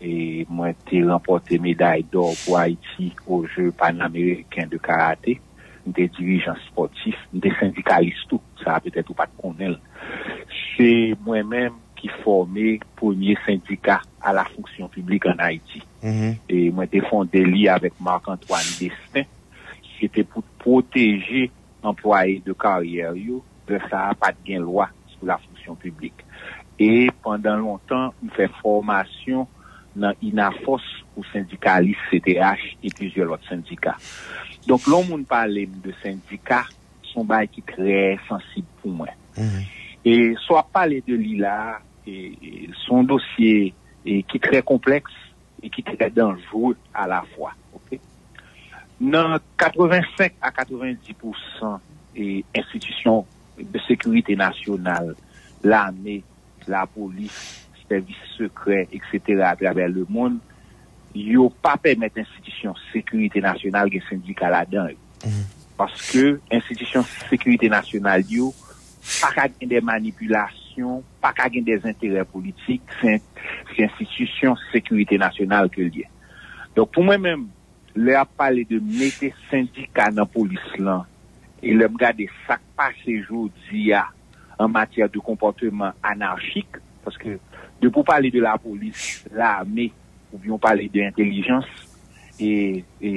E mwen te ranpòte meday dò pou Ayiti o Jeux Panaméricains de Karaté. M te dirijan spòtif, m te sendikalis tou. Sa a petèt ou pa t konnen l. Se mwen menm ki fòme premye sendika a la fonksyon piblik ann Ayiti. E mwen te fonde li avèk Marc Antoine Destin. Se te pou pwoteje anplwaye de karyè yo. Lè sa a, pa t gen lwa sou la fonksyon piblik. E pandan lontan, m fè fòmasyon nan INAFOS pou sendikalis C T H e plizyè lòt sendika. Donk, lè yon moun pale m de sendika, se yon bagay ki trè sansib pou mwen. E sa w ap pale de li la a, e, e, se yon dosye, e, ki trè konplèks e ki trè danjre alafwa. Oke? Nan katrevensenk a katrevendi pousan, e, enstitisyon de sekirite nasyonal, lame, lapolis, sèvis sekrè, etsetera, atravè lemonn, yo pa pèmèt enstitisyon sekirite nasyonal gen sendika ladan yo. Paske enstitisyon sekirite nasyonal yo pa ka gen de manipilasyon, pa ka gen de enterè politik, se, se enstitisyon sekirite nasyonal ke l ye. Donk, pou mwen menm, lè y ap pale de mete sendika nan polis lan, e lè m gade sa k pase jodi a an matyè de konpòteman anachik, paske depi w pale de lapolis, lame, oubyen w pale de entèlijans, e, e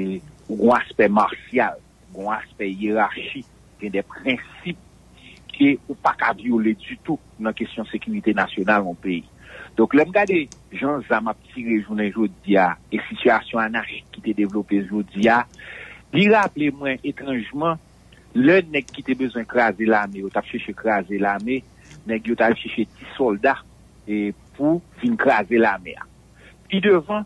ou gon aspè masyal, gon aspè yerachi, gen de prensip ke ou pa ka vyole ditou nan kesyon sekirite nasyonal yon peyi. Donk, lè m gade jan zam ap tire jounen jodi a, e sitiyasyon anachik ki te devlope jodi a, li raple mwen etranjman, lè nèg ki te bezwen kraze lame yo t ap chèche kraze lame, nèg yo t al chèche ti sòlda e pou vin kraze lame a. Pi devan,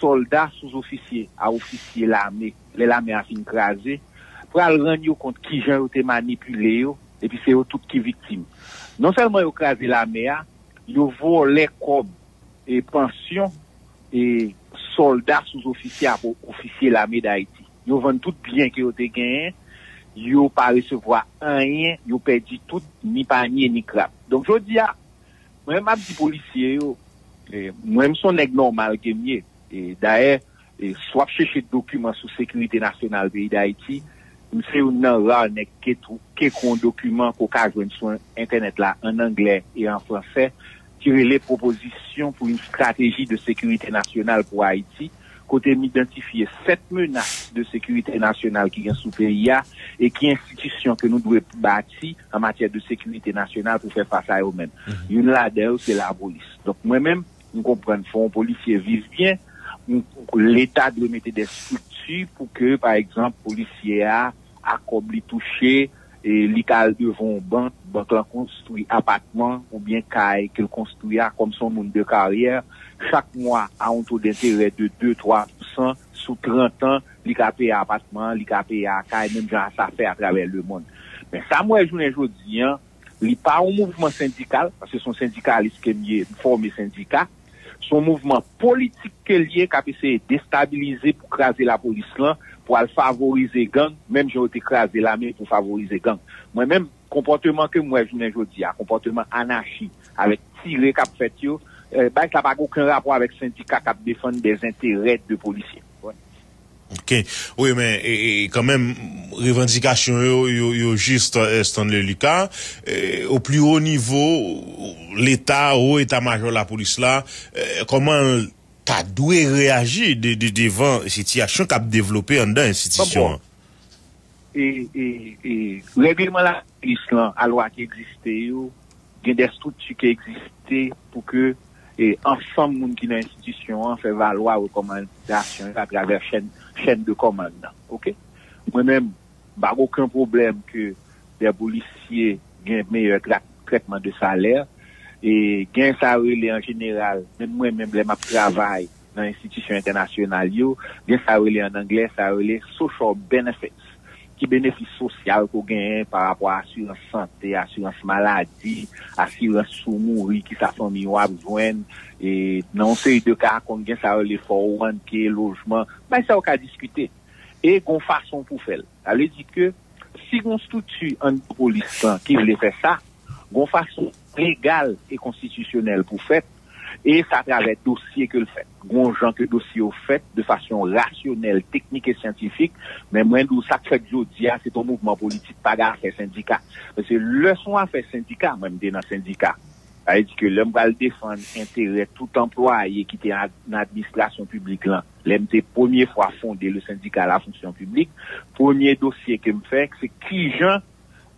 sòlda, souzofisye a ofisye lame, lè lame a fin kraze, pral rann yo kont kijan yo te manipile yo, epi se yo tout ki viktim. Non sèlman yo kraze lame a, yo vòlè kòb e pansyon e sòlda, souzofisye ak ofisye lame Dayiti. Yo vann tout byen ke yo te genyen, yo pa resevwa anyen, yo pèdi tout, ni panye, ni krab. Donk, jodi a, mwen menm m ap di polisye yo, e, mwen menm se yon nèg nòmal ke m ye. E, dayè, e, si w ap chèche dokiman sou sekirite nasyonal peyi Dayiti, m se youn nan ra nèg ke twou-, ke kon dokiman ke w ka jwenn sou entènèt la an anglè e an fransè, ki rele Proposition pour une stratégie de sécurité nationale pour Haïti, kote m idantifye sèt menas de sekirite nasyonal ki gen sou peyi a e ki enstitisyon ke nou dwe bati an matyè de sekirite nasyonal pou fè fas a yo menm. Youn ladan yo se lapolis. Donk, mwen menm, m konprann fò yon polisye viv byen, m, Leta dwe mete de estrikti pou ke, pa egzanp, polisye a, ak kòb li touche, e li ka al devan yon bank, bank lan konstwi apatman oubyen kay ke l konstwi a, kòm se yon moun de karyè, chak mwa a yon to denterè de de, twa pousan, sou trant an, li ka peye apatman an, li ka peye a kay, menm jan a sa fè atravè lemonn. Men sa m wè jounen jodi a, li pa yon mouvman sendikal, paske se yon sendikalis ke m ye, m fòme sendika. Se yon mouvman politik ke l ye k ap eseye destabilize pou kraze lapolis lan, pou al favorize gang, menm jan yo te kraze lame pou favorize gang. Mwen menm, konpòteman ke m wè jounen jodi a, konpòteman anachi, avèk tire k ap fèt yo, eh, bagay sa pa gen okenn rapò avèk sendika k ap defann des intérêts de polisye. Ok. Wi, men e, e, kanmenm, revandikasyon yo, yo, yo jis, eh, Stanley Lucas. Eh, au plus haut niveau, Leta, wo eta majò lapolis la, eh, kòman l ta dwe reyaji de, de, devan sitiyasyon k ap devlope anndan enstitisyon an? E, e, e, règleman lapolis lan, a lwa ki egziste yo, gen de estrikti ki egziste pou ke e, ansanm moun ki nan enstitisyon an fè valwa rekòmandasyon yo atravè chèn, chèn de kòmand nan. Oke? Mwen menm, m pa gen okenn pwoblèm ke de polisye gen meyè tra-, trètman de salè. E gen sa yo rele an jeneral, menm mwen menm lè m ap travay nan enstitisyon entènasyonal yo, gen sa yo rele an anglè, sa yo rele social benefits. Ki benefis sosyal ke w genyen pa rapò a asirans sante, asirans maladi, asirans si w mouri, kisa fanmi w ap jwenn, e nan yon seri de ka, konn gen sa yo rele four oh one K, lojman, bay sa yo ka diskite. E gon fason pou fè l. Sa vle di ke si gon estrikti anndan polis lan ki vle fè sa, gon fason legal e konstitisyonèl pou fèt, e sa atravè dosye ke l fèt. Gon jan ke dosye yo fèt de fason rasyonèl, teknik e syantifik, men mwen di w sa k fèt jodi a, se t on mouvman politik, pa gen afè sendika. Paske lè s on afè sendika, mwen m te nan sendika. Sa vle di ke lè m pral defann enterè tout anplwaye ki te nan administrasyon piblik lan, lè m te premye fwa fonde le syndicat la fonction publique, premye dosye ke m fè, se kijan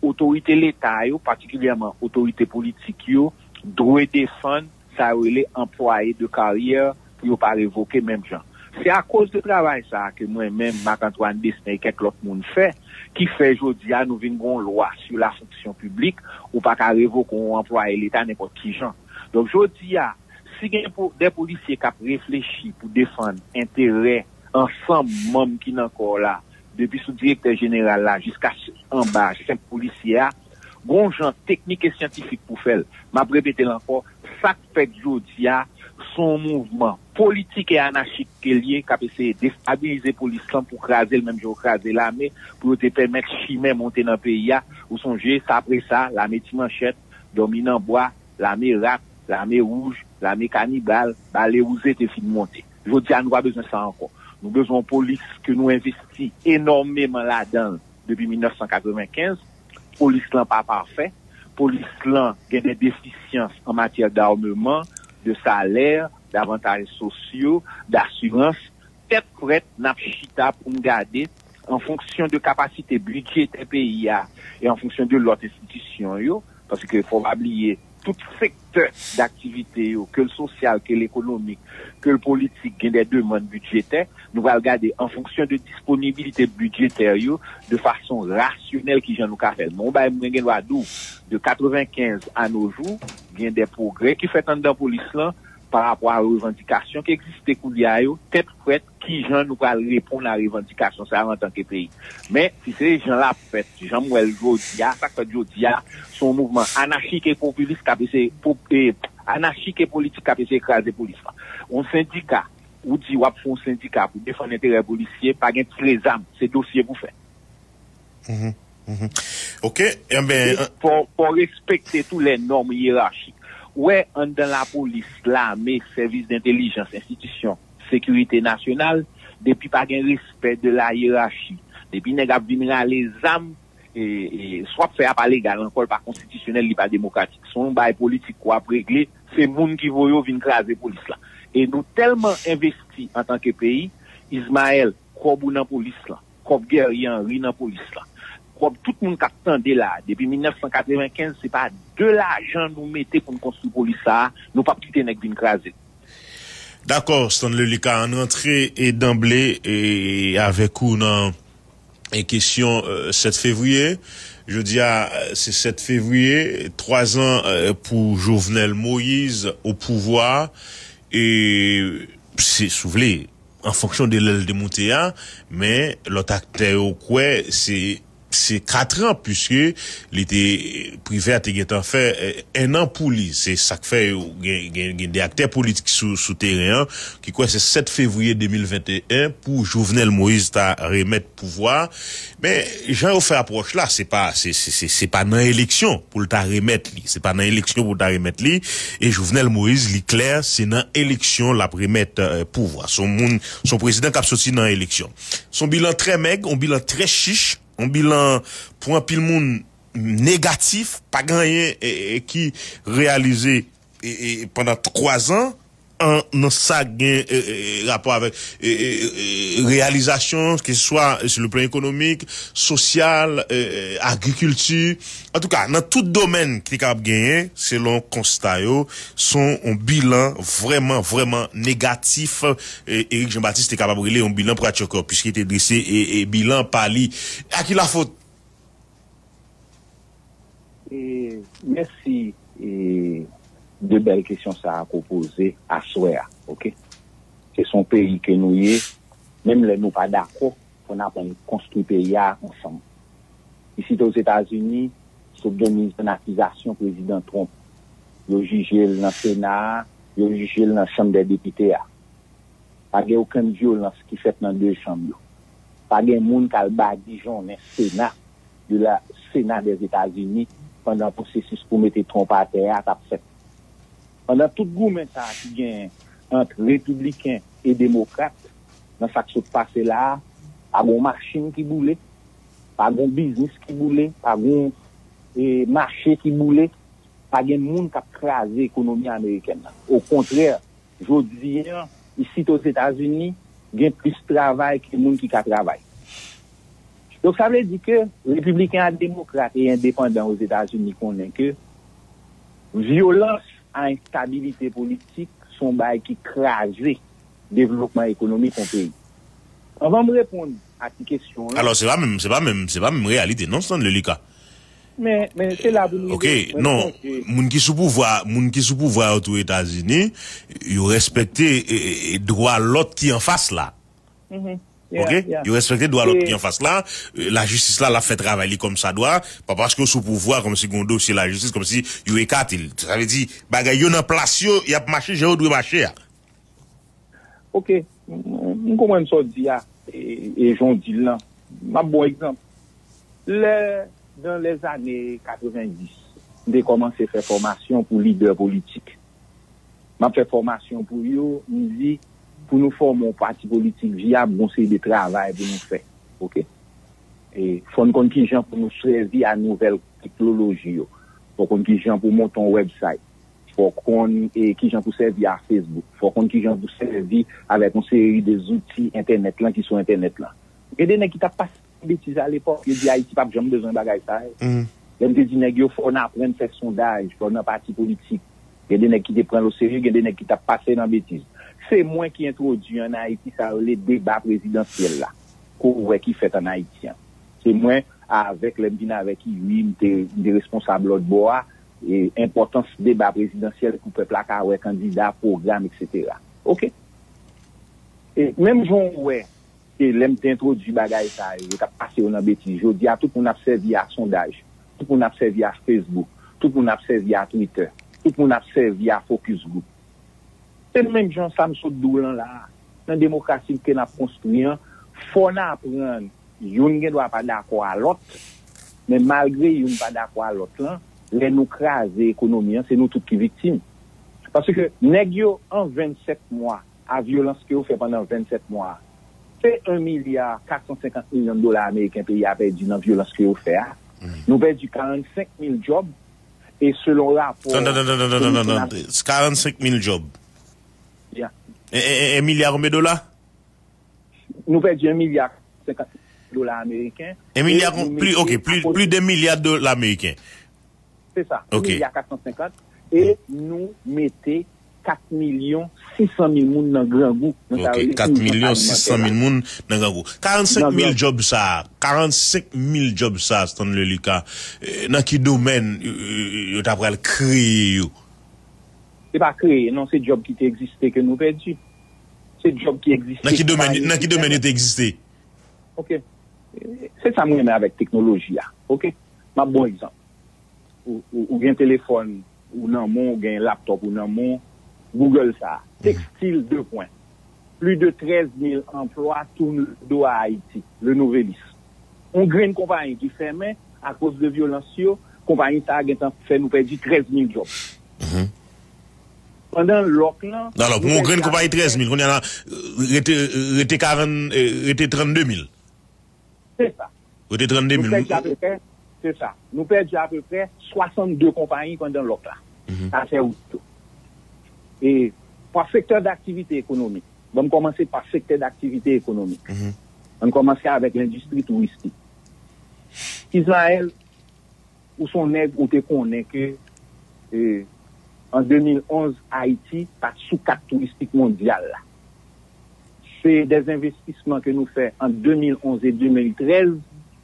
otorite leta yo, patikilyèman otorite politik yo, dwe defann sa yo rele anplwaye de karyè pou yo pa revoke menm jan. Se akoz de travay sa a ke mwen menm, Marc Antoine Destin e kèk lòt moun fè, ki fè jodi a nou vin gon lwa sou la fonksyon piblik, ou pa ka revoke yon anplwaye leta nenpòt ki jan. Donk jodi a, si gen po-, de polisye k ap reflechi pou defann enterè ansanm manm ki nan kò w la, depi sou direktè jeneral la jiska anba senp polisye a, gon jan teknik e syantifik pou fè l. M ap repete l ankò, sa k fèt jodi a, se yon mouvman politik e anachik ke l ye, k ap eseye destabilize polis lan pou kraze l menm jan yo kraze lame, pou yo te pèmèt chimè monte nan peyi a. Ou sonje, sa apre sa, lame ti manchèt, dòmi nan bwa, lame rat, lame wouj, lame kanibal, bale wouze te fin monte. Jodi a, nou pa bezwen sa ankò. Nou bezwen yon polis ke nou envesti enòmeman ladan l depi mil nèf san katrevenkenz. Polis lan pa pafè. Polis lan gen de defisyans an matyè d'armement, de salè, d'avantaj sosyo, d'asirans. Tèt frèt, n ap chita pou n gade, an fonksyon de kapasite bidjetè peyi a e an fonksyon de lòt enstitisyon yo, paske fò w pa bliye, tout sektè daktivite yo, ke l sosyal, ke l ekonomik, ke l politik, gen de demann bidjetè. Nou pral gade an fonksyon de disponibilite bidjetè yo, de fason rasyonèl, kijan nou ka fè l. Men yon bagay mwen gen dwa di w, de katrevenkenz a no jou, gen de pwogrè ki fèt anndan polis lan pa rapò a revandikasyon ki egziste koulye a yo, tèt frèt, kijan nou pral reponn a revandikasyon sa yo antanke peyi. Men, si se jan l ap fèt, jan m wè l jodi a, sa k fèt jodi a, se yon mouvman anachik e popilis k ap eseye, pop, e, anachik e politik k ap eseye kraze polis lan. Yon sendika, ou di w ap fè yon sendika pou defann enterè polisye, pa gen tire zam, se dosye pou fè. Mhm, mhm. Ok, enben, Fò, fò respekte tou lè nòm yerachi. Ou wè, anndan lapolis, lame, sèvis dentelijans, enstitisyon sekirite nasyonal, depi pa gen respè de la yerachi, depi nèg ap vin rale zam, e, e, sa w ap fè a pa legal ankò, li pa konstitisyonèl, li pa demokratik. Se yon bagay politik w ap regle, se moun ki voye w vin kraze polis la. E nou tèlman envesti antanke peyi, Ismael, kòb ou nan polis lan, kòb Guerrier Henry nan polis lan, kòb tout moun k ap tande la, depi mil nèf san katrevenkenz, se pa de lajan nou mete pou n konstwi polis sa a, nou p ap kite nèg vin kraze l. Dakò, Stanley Lucas, ann rantre e danble e avèk ou nan e kesyon e, sèt fevriye. Jodi a, e, se sèt fevriye, twa zan e, pou Jovenel Moïse o pouvwa. E se, si w vle, an fonksyon de lè l te moute a, men lòt aktè yo kwè se se kat an, piske li te, Privert te gentan fè e, en an pou li. Se sa k fè yo gen, gen, gen de aktè politik sou, sou teren an ki kwè se sèt fevriye de mil venteyen pou Jovenel Moïse ta remèt pouvwa. Men, jan yo fè apwòch la, se pa, se, se, se, se pa nan eleksyon pou l ta remèt li. Se pa nan eleksyon pou l ta remèt li. E Jovenel Moïse, li klè, se nan eleksyon l ap remèt e, pouvwa. Se yon moun, se yon prezidan k ap soti nan eleksyon. Se yon bilan trè mèg, yon bilan trè chich, yon bilan pou anpil moun negatif, pa gen anyen e, e, ki reyalize e, e, pandan twa zan an, nan sa gen e, e, rapò avèk e, e, e, reyalizasyon, ke se swa sou le plan ekonomik, sosyal, e, e, agrikilti. Antouka, nan tout domèn ki te kapab genyen, selon konsta yo, se yon bilan vrèman, vrèman negatif. E, Eric Jean Baptiste te kapab rele yon bilan pratchòkò, piske te drese e, e bilan pa li. A ki lafot? E, mèsi e, de bèl kesyon sa a ke w poze aswè a, oke? Se se yon peyi ke nou ye, menm lè nou pa dakò, fò n aprann konstwi peyi a ansanm. Isit Ozetazini, sot gen miz an akizasyon Prezidan Trump. Yo jije l nan Sena a, yo jije l nan Chanm dè Depite a. Pa gen okenn vyolans ki fèt nan de chanm yo. Pa gen moun k al badijonnen Sena de la Sena dèzetazini pandan pwosesis pou mete Trump atè a t ap fèt. Pandan tout goumen sa a ki genyen ant repibliken e demokrat nan sa k sot pase la a, pa gen yon machin ki boule, pa gen yon biznis ki boule, pa gen yon e, mache ki boule, pa gen moun k ap kraze ekonomi amerikèn nan. Okontrè, jodi a, isit Ozetazini, gen plis travay ke moun ki ka travay. Donk, sa vle di ke repibliken ak demokrat e endepandan Ozetazini konnen ke vyolans a enstabilite politik se yon bagay ki kraze devlopman ekonomik yon peyi. Anvan m reponn a ti kesyon an. Alò, se pa menm, se pa menm, se pa menm reyalite, non, Stanley Lucas. Men, men se la pou nou Ok, non, moun ki sou pouvwa, moun ki sou pouvwa yo tou Etazini, yo respekte e, e, e, dwa lòt ki anfas la. Mhm. Ok? Yo respekte dwa lòt ki anfas la. E, lajistis la, l ap fè travay li kòmsadwa. Pa paske yo sou pouvwa, kòmsi gen yon dosye lajistis, kòmsi yo ekate l. Sa vle di, bagay yo nan plas yo, y ap mache jan yo dwe mache a. Ok, m konprann sa w di a, e, e jan w di l lan. M ap ba w egzanp. Lè, dan lèzane katrevenndis, m te kòmanse fè fòmasyon pou lidè politik. M ap fè fòmasyon pou yo, m di, Pou nou fòme yon pati politik vyab, gon seri de travay pou nou fè. Oke? E fò n konn ki jan pou nou sèvi a nouvèl teknoloji yo. Fò konn ki jan pou monte yon website. Fò konn e, ki jan pou sèvi a Facebook. Fò konn ki jan pou sèvi avèk yon seri de zouti entènèt lan ki sou entènèt lan. Gen de nèg ki t ap pase betiz alepòk, yo di Ayiti p ap janm bezwen bagay sa yo. Lè m te di nèg yo, fò n aprann fè sondaj, fò nan pati politik. Gen de nèg ki te pran l oserye, gen de nèg ki t ap pase nan betiz. Se mwen ki entwodui ann Ayiti sa yo rele deba prezidansyèl la, ke w wè ki fèt ann Ayiti an. Se mwen, avèk, lè m vin avèk Iri, m te, m te responsab lòt bò a, e enpòtans deba prezidansyèl pou pèp la ka wè kandida, pwogram, etsetera. Oke? E menm jan w wè ke lè m te entwodui bagay sa yo, yo t ap pase yo nan betiz. Jodi a, tout moun ap sèvi a sondaj, tout moun ap sèvi a Facebook, tout moun ap sèvi a Twitter, tout moun ap sèvi a focus group. Se menm jan sa m sot di w lan la a. Nan demokrasi ke n ap konstwi an, fò n aprann youn gen dwa pa dakò a lòt, men malgre youn pa dakò a lòt lan, lè nou kraze ekonomi an, se nou tout ki viktim. Paske nèg yo an vennsèt mwa, a vyolans ke yo fè pandan vennsèt mwa a, se yon milya kat san senkant milyon dola ameriken peyi a pèdi nan vyolans ke yo fè a. Nou pèdi karannsenk mil djòb, e selon rapò Tan, tan, tan, tan, tan, tan, tan, Komite tan. Nasyon Karannsenk mil djòb. Ya. E, e, e, en milya konbyen dola? Nou pèdi yon milya senkant milyon dola ameriken. En milya, e nou pli, mete ok, pli, akote pli de milya dola ameriken. Se sa, Ok. milya kat san senkant, e nou mete kat milyon sis san mil moun nan grangou, nan sa Ok, yo rele kat milyon sis san mil moun nan grangou. Karannsenk mil djòb sa a, karannsenk mil djòb sa a, Stanley Lucas, eh, nan ki domèn, eh, eh, yo ta pral kreye yo? Se pa kreye, non, se djòb ki te egziste ke nou pèdi. Se djòb ki egziste Nan ki domèn, pa nan ki domèn yo te egziste? Ok. Se sa m renmen avèk teknoloji a. Ok. M ap bon egzanp. Ou, ou, ou gen telefòn ou nan men w, ou gen laptòp ou nan men w, Google sa. Tekstil, de pwen. Plis de trèz mil anplwa tourne le dos à Haïti, Le Nouvelliste. Yon grenn konpayi ki fèmen akoz de vyolans yo, konpayi sa a gentan fè nou pèdi trèz mil djòb. Pandan lòk lan, Alò, pou yon grenn konpayi trèz mil, kounye a la, rete, rete karant, eh, rete trannde mil. Se sa. Rete trannde mil. Nou pèdi apeprè, se sa. Nou pèdi apeprè swasannde konpayi pandan lòk la. Sa fè wout yo. E pa sektè daktivite ekonomik. Ban m kòmanse pa sektè daktivite ekonomik. Ann kòmanse avèk lendistri touristik. Ismaël, ou se yon nèg ou te konnen ke, eh, an de mil onz, Ayiti pa t sou kat touristik mondyal la. Se de envestisman ke nou fè ant de mil onz e de mil trèz,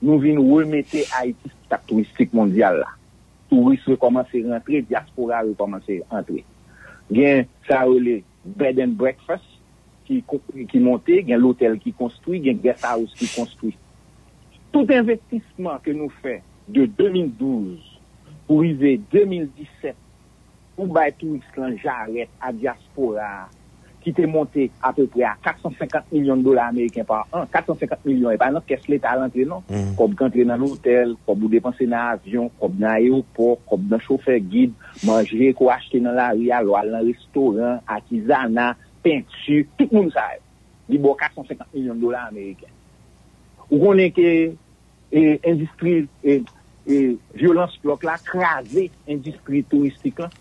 nou vin remete Ayiti sou kat touristik mondyal la. Touris rekòmanse rantre, dyaspora rekòmanse antre. Gen sa yo rele bed and breakfast ki, ki monte, gen lotèl ki konstwi, gen guest house ki konstwi. Tout envestisman ke nou fè de de mil douz pou rive de mil disèt pou bay touris lan jarèt a dyaspora a, ki te monte apeprè a kat san senkant milyon dola ameriken pa an. Kat san senkant milyon, e pa nan kès leta l antre, non. Kòb k antre nan lotèl, kòb ou depanse nan avyon, kòb nan ayewopò, kòb nan chofè gid, manje ke w achte nan lari a, lè w al nan restoran, atizana, penti, tout moun sa yo. Li ba w kat san senkant milyon dola ameriken. Ou konnen ke, e, endistri, e, e, vyolans lòk la kraze endistri touristik lan.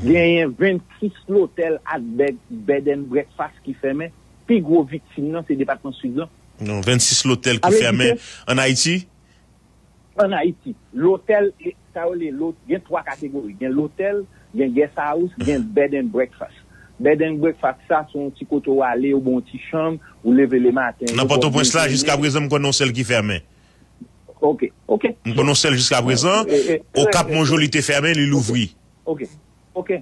Genyen vennsis lotèl ak bed, bed and breakfast ki fèmen. Pi gwo viktim nan se depatman Sid lan. Non, vennsis lotèl ki fèmen an Ayiti? An Ayiti. Lotèl, e, sa yo rele lo-, gen twa kategori. Gen lotèl, gen guest house, gen bed and breakfast. Bed and breakfast, sa, se yon ti kote w ale, yo ba w yon ti chanm, ou leve lematen, Nan Pòtoprens la, jiska prezan, m konnen yon sèl ki fèmen. Ok, ok. M konnen yon sèl jiska prezan. E, e, Okap, Monjoli te fèmen, li louvri. Ok, ok.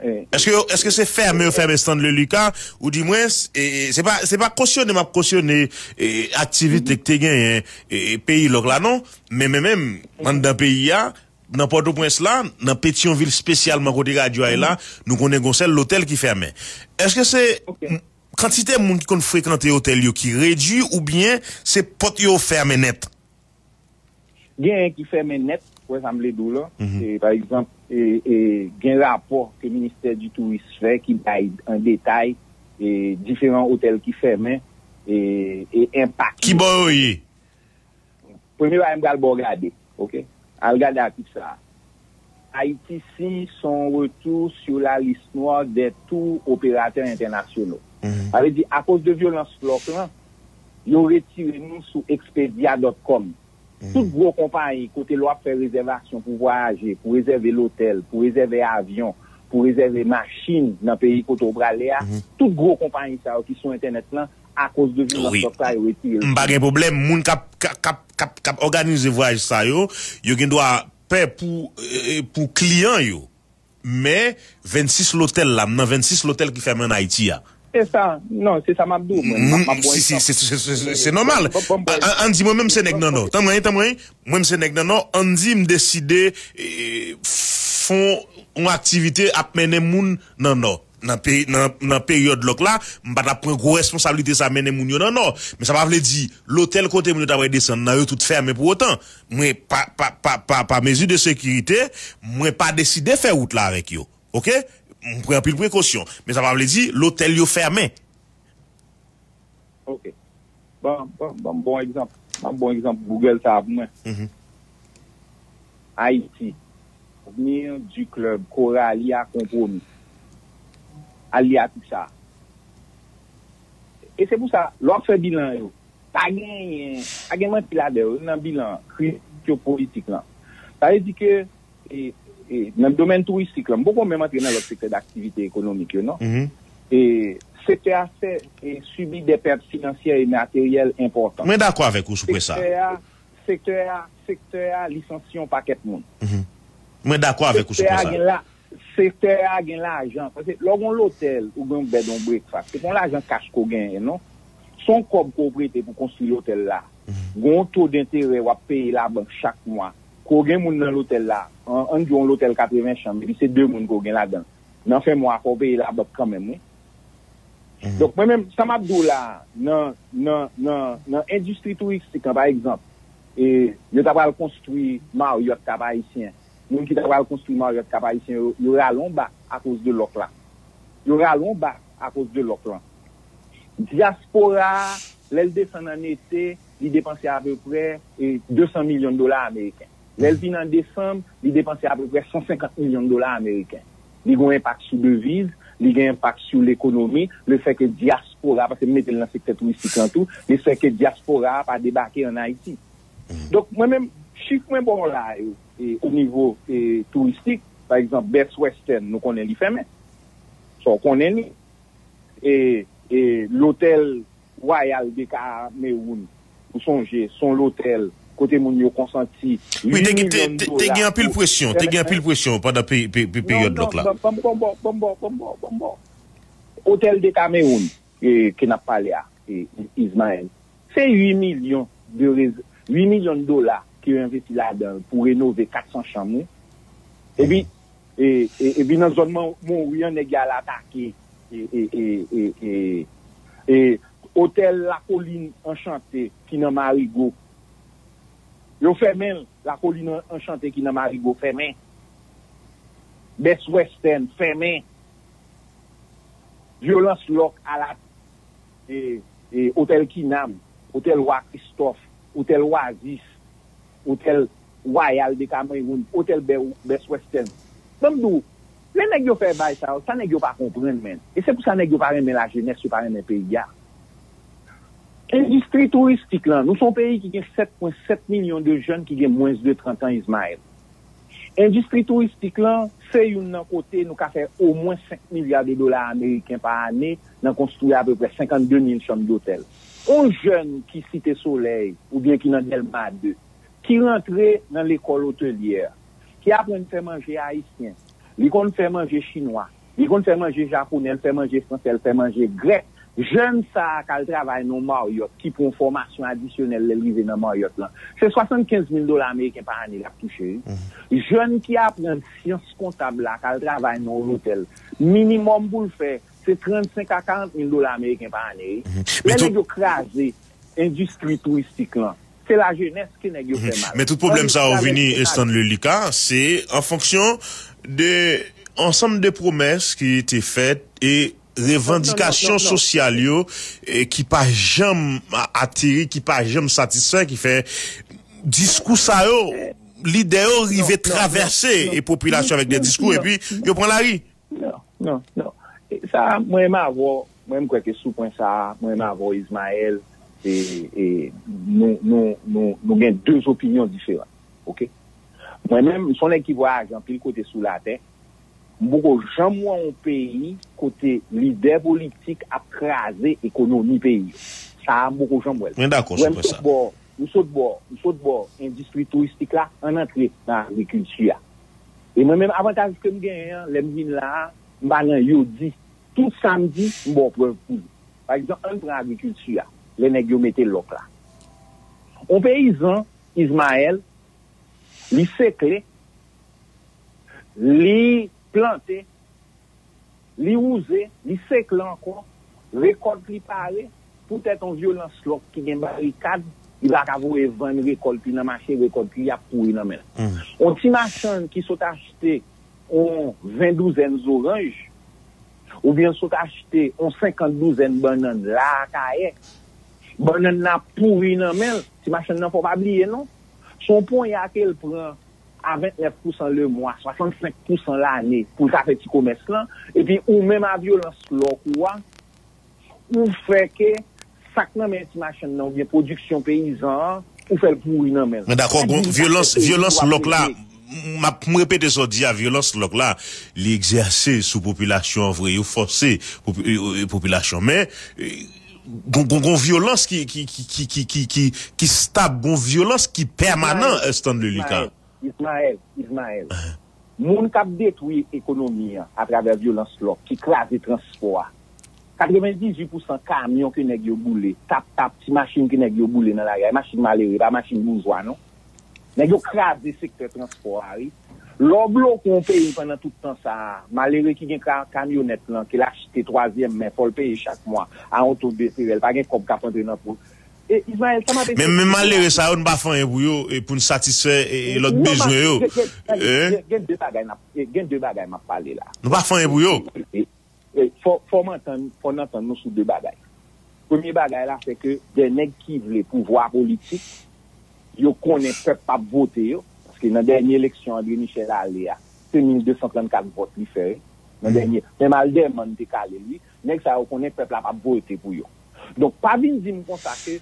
E, Èske yo, èske se fèmen yo fèmen Stanley Lucas, ou dimwens, e, e, se pa, se pa kosyone m ap kosyone, e, aktivite ki te genyen, e, e, peyi lòk la, non, men, men menm anndan peyi a, nan Pòtoprens la, nan Petyonvil espesyalman kote radyo a ye la, nou konnen gon sèl lotèl ki fèmen. Èske se m-, kantite moun ki konn frekante otèl yo ki redui oubyen se pòt yo fèmen nèt? Genyen ki fèmen nèt, wè sa m vle di w lan. E, pa egzanp, e, e, gen rapò ke Ministè di Touris fè ki bay an detay e diferan otèl ki fèmen, e, e enpak yo. Ki bò yo ye? Premye bagay m pral ba w gade, oke? Al gade atik sa a. Ayiti siy son retour sur la liste noire des tour opérateurs internationaux. Sa vle di, akoz de vyolans lòk lan, yo retire nou sou Expedia dot com. Tout gwo konpayi kote lè w ap fè rezèvasyon pou vwayaje, pou rezève lotèl, pou rezève avyon, pou rezève machin nan peyi kote w prale a, tout gwo konpayi sa yo ki sou entènèt lan, akoz de vyolans lòk la, yo retire yo. M pa gen pwoblèm. Moun k ap, k ap, k ap, k ap, k ap òganize vwayaj sa yo, yo gen dwa pè pou, eh, pou kliyan yo. Men vennsis lotèl la, m nan vennsis lotèl ki fèmen ann Ayiti a. Se sa, non, se sa m ap di w, mwen. M ap, m ap ba w egzanp. Si, si, se, se, se, se, se nòmal. Ban, ban, ban m ba w egzanp. An, an, ann di mwen menm se nèg nan Nò. Tann mwen, tann mwen. Mwen m se nèg nan Nò. Ann di m deside, eh, fè yon aktivite ap mennen moun nan Nò. Nan pe-, nan, nan peryòd lòk la, m pa t ap pran gwo responsablite sa mennen moun yo nan Nò. Men sa pa vle di lotèl kote moun yo ta pral desann nan yo tout fèmen pou otan. Mwen, pa, pa, pa, pa, pa mezi de sekirite, mwen pa deside fè wout la avèk yo. Oke? M pran anpil prekosyon. Men sa pa vle di lotèl yo fèmen. Oke. Ban, ban, ban m bon egzanp. Ban m bon egzanp Google sa a pou mwen. Ayiti. Avenir du club, Coralie a compromis. Al li atik sa a. E se pou sa, lè w ap fè bilan yo, pa genyen, pa gen manti ladan yo, nan bilan, kriz sosyopolitik lan. Sa vle di ke, e, e, nan domèn touristik lan, m poko menm antre nan lòt sektè daktivite ekonomik yo, non. E, sektè a fè, e, sibi de pèt finansyè e materyèl enpòtan. Mwen dakò avèk ou sou pwen sa. Sektè a, sektè a, sektè a lisansye yon pakèt moun. Mwen dakò avèk ou sou pwen sa. Sektè a gen la, sektè a gen lajan. Paske lè w gen yon lotèl, ou gen yon bed and breakfast, se pa yon lajan kach ke w genyen, non. Se yon kòb ke w prete pou konstwi lotèl la. Gen yon to denterè w ap peye labank chak mwa. Ke w gen moun nan lotèl la, an, ann di w yon lotèl katreven chanm, epi se de moun ke w gen ladan l. Nan fen mwa a, fò w peye labank kanmenm, wi. Donk, mwen menm, sa m ap di w la, nan, nan, nan, nan endistri touristik lan, pa egzanp, e, yo ta pral konstwi Marriott Cap Haïtien. Moun ki ta pral konstwi Marriott Cap Haïtien yo, yo rale yon bak akoz de lòk la. Yo rale yon bak akoz de lòk lan. Dyaspora a, lè l desann an ete, li depanse apeprè, e, de san milyon dola ameriken. Lè l vin an desanm, li depanse apeprè san senkant milyon dola ameriken. Li gen yon enpak sou deviz, li gen enpak sou lekonomi, lefètke dyaspora, paske m mete l nan sektè touristik lan tou, lefètke dyaspora a pa debake ann Ayiti. Donk, mwen menm, chif mwen ba w la yo, e, o nivo, e, touristik, pa egzanp, Best Western, nou konnen li fèmen. Sa w konnen li. E, e, lotèl Royal de Cameroun, ou sonje, se yon lotèl kote moun yo konsanti uit milyon dola. Wi, te, te, te, te gen anpil presyon, te gen anpil presyon pandan pe-, pe-, pe-, peryòd lòk la. Non, non, ban, ban, ban, ban, ban, ban, ban, ban, ban. Otèl de Cameroun, e, ke n ap pale a, e, Ismaël. Se uit milyon de rez-, uit milyon dola ke yo envesti ladan l pou renove kat san chanm, wi. Epi, e, e, epi nan zòn Mon-, Monwi an, nèg y al atake, e, e, e, e, e, e, otèl La Colline Enchantée ki nan Marigo. Yo fèmen l, La Colline Enchantée ki nan Marigo fèmen. Best Western fèmen. Vyolans lòk ala, e, e, Otèl Kinam, Otèl Wa Kristòf, Otèl Oasis, Otèl Royal de Cameroun, Otèl Be-, Best Western. Ban m di w, lè nèg yo fè bagay sa yo, sa nèg yo pa konprann, menn. E se pou sa nèg yo pa renmen lajenès, yo pa renmen peyi a. Endistri touristik lan, nou se yon peyi ki gen sèt pwen sèt milyon de jèn ki gen mwens de trant an, Ismaël. Endistri touristik lan, se youn nan kote nou ka fè omwen senk milya de dola ameriken pa ane nan konstwi apeprè senkannde mil chanm dotèl. Yon jèn ki Site Solèy oubyen ki nan Dèlma de, ki rantre nan lekòl otelyè, ki aprann fè manje ayisyen, li konn fè manje chinwa, li konn fè manje japonè, l fè manje fransè, l fè manje grèk. Jèn sa a k al travay nan yon Marriott, ki pran yon fòmasyon adisyonèl lè l rive nan Marriott lan, se swasannkenz mil dola ameriken pa ane l ap touche, wi. Jèn ki aprann syans kontab la, k al travay nan yon lotèl, minimòm pou l fè, se trannsenk a karant mil dola ameriken pa ane, wi. Lè nèg yo kraze endistri touristik lan, se lajenès ke nèg yo fè mal. Men tout pwoblèm sa yo vini, Stanley Lucas, se an fonksyon de ansanm de pwomès ki te fèt e Revandikasyon sosyal yo, eh, ki pa janm a- ateri, ki pa janm satisfè, ki fè diskou sa yo, lidè yo rive travèse e popilasyon avèk de diskou, epi yo pran lari. Non, non, non. E sa, mwen menm avè w, mwen menm kwè ke sou pwen sa a, mwen menm avè w, Ismaël, e, e nou, nou, nou, nou gen de opinyon diferan. Oke? Mwen menm, m se yon nèg ki vwayaje anpil kote sou latè. M poko janm wè yon peyi kote lidè politik ap kraze ekonomi peyi yo. Sa a, m poko janm wè l. Mwen dakò sou pwen sa. Ou sot bò, ou sot bò endistri touristik la, ann antre nan agrikilti a. E mwen menm, avantaj ke m genyen an, lè m vin la a, m pa nan yodi. Tout sa m di, m ba w prèv pou li. Pa egzanp, ann pran agrikilti a, lè nèg yo mete lòk la. On peyizan, Ismaël, li sekle, li plante, li wouze, li sekle ankò, rekòt li pare, poutèt on vyolans lòk ki gen barikad, li pa ka voye vann rekòt li nan mache, rekòt li ap pouri nan men l. On ti machann ki sot achte on ven douzèn zoranj, oubyen sot achte on senkant douzèn bannann la a Kayè, bannann nan ap pouri nan men l, ti machann nan fò w pa bliye non. Se on ponya ke l pran a ventnèf pousan lemwa, swasannsenk pousan lane pou l ka fè ti komès lan, epi ou menm a vyolans lòk ou a, ou fè ke sa k nan men ti machann nan oubyen pwodiksyon peyizan an, ou fè l pouri nan men l. Mwen dakò, gon vyolans, vyolans lòk la, m ap m repete sa w di a, vyolans lòk la, li egzèse sou popilasyon an vre, yo fòse popi- e- e- popilasyon. Men, e, gon, gon, gon vyolans ki, ki, ki, ki, ki, ki, ki, ki stab, gon vyolans ki pèmanan, Stanley Lucas. Ismaël, Ismaël, moun k ap detwi ekonomi an atravè vyolans lòk ki kraze transpò a. Katrevendizuit pousan kamyon ke nèg yo boule, tap tap, ti machin ke nèg yo boule nan lari a, e machin malere, e pa machin boujwa non. Nèg yo kraze sektè transpò a wi. Lè w bloke yon peyi pandan tout tan sa a, malere ki gen ka- kamyonèt lan, ke l achte twazyèm men, fò l peye chak mwa a yon to difere, l pa gen kòb k ap antre nan po. E Ismaël, sa m ap eseye di w la. Men, men malere sa yo, nou pa fè anyen pou yo, e pou n satisfè e, e lòt bezwen yo. Gen, gen, gen, gen, gen de bagay n ap, gen de bagay m ap pale la. Nou pa fè anyen pou yo. E, e, fò, fò m antann, fò n antann nou sou de bagay. Premye bagay la, se ke de nèg ki vle pouvwa politik, yo konnen pèp p ap vote yo. Paske nan dènye eleksyon André Michel ale a, se mil de san trannkat vòt li fè wi. Nan dènye, menm Alderman te kale l wi. Nèg sa yo konnen pèp la p ap vote pou yo. Donk, pa vin di m konsa ke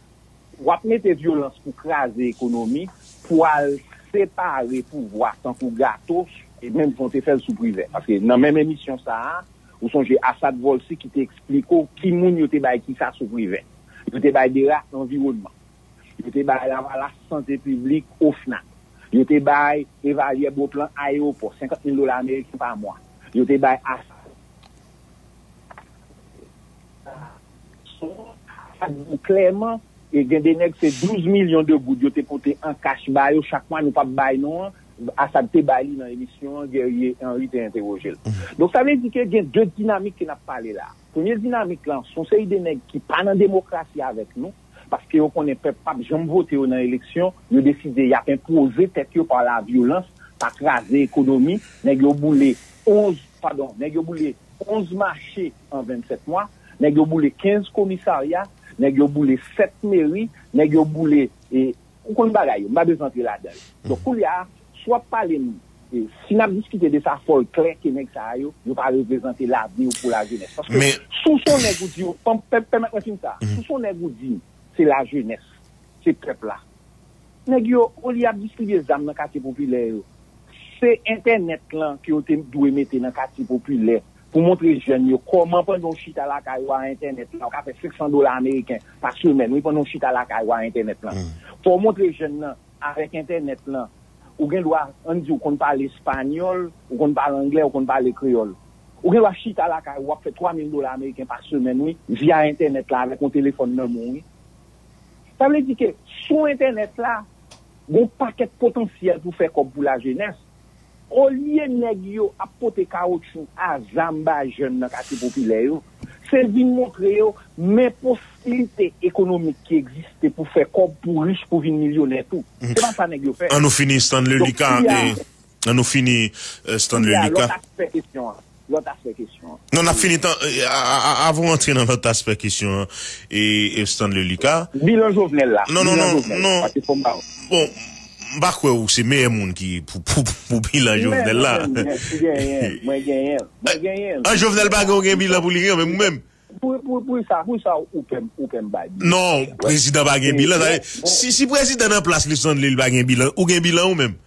w ap mete vyolans pou kraze ekonomi, pou al separe pouvwa tankou gato, e menm jan w te fè l sou Privè. Paske nan menm emisyon sa a, ou sonje Assad Volcy ki te eksplike w ki moun yo te bay kisa sou Privè. Yo te bay dera anviwònman. Yo te bay Lavalas Sante Piblik, OFNAC. Yo te bay Evalyè Boplan ayewopò, senkant mil dola ameriken pa mwa. Yo te bay Assad. Sa di w klèman, e gen de nèg se douz milyon de goud yo te pote an kach ba yo, chak mwa nou p ap bay non an. Assad te bay li nan emisyon an, Guerrier Henry te entewoje l. Donk sa vle di ke gen de dinamik ke n ap pale la. Premye dinamik lan, se yon seri de nèg ki pa nan demokrasi avèk nou, paske yo konnen pèp p ap janm vote yo nan eleksyon, yo deside y ap enpoze tèt yo pa lavyolans, pa kraze ekonomi, nèg yo boule onz, padon, nèg yo boule onz mache an vennsèt mwa, nèg yo boule kenz komisarya, nèg yo boule sèt meri, nèg yo boule, e, ou konn bagay yo, m pa bezwen antre ladan yo. Donk, koulye a, si w ap pale m, e, si n ap diskite de sa, fò l klè ke nèg sa a yo, yo pa reprezante lavni pou lajenès. Paske si w se yon nèg ou di, pèmèt mwen fin sa, si w se yon nèg ou di, se lajenès, se pèp la. Nèg yo, olye ap distribye zam nan katye popilè yo, se entènèt lan ke yo te dwe mete nan katye popilè pou montre jèn yo kòman pandan w chita lakay ou a entènèt la, ou ka fè senk san dola ameriken pa semèn, wi, pandan w chita lakay ou a entènèt lan. Fò w montre jèn nan, avèk entènèt lan, ou gen dwa, ann di, ou konn pale espanyòl, ou konn pale anglè, ou konn pale kreyòl. Ou gen dwa chita lakay ou, w ap fè twa mil dola ameriken pa semèn, wi, via entènèt la, avèk yon telefòn nan men w, wi. Sa vle di ke sou entènèt la, gen yon pakèt potansyèl pou fè kòb pou lajenès. Olye nèg yo ap pote kawotchou a zam ba jèn nan katye popilè yo, se vin montre yo men posibilite ekonomik ki egziste pou fè kòb, pou rich, pou vin milyonè tou. Se pa sa nèg yo fè. An nou fini, Stanley Lucas. An nou fini, Stanley Lucas. Lòt aspè kesyon an. lòt aspè kesyon an. Non, n ap fini tan, eh, a- a- a- avan w antre nan lòt aspè kesyon an, e, e Stanley Lucas. Bilan Jovenel la. Non, non, Bilan non, Jovenel, non. Paske fò m ba w. Bon, m pa kwè ou se meyè moun ki pou, pou, pou bilan Jovenel la. Men, men, men, si genyen, mwen genyen, mwen genyen. An Jovenel pa gen, ou gen bilan pou li gen, menm ou menm. Pou, pou, pou sa, pou sa, ou pè m, ou pè m ba bilan. Non, prezidan pa gen bilan. Sa vle, si, si prezidan nan plas li Stanley, li pa gen bilan, ou gen bilan ou menm?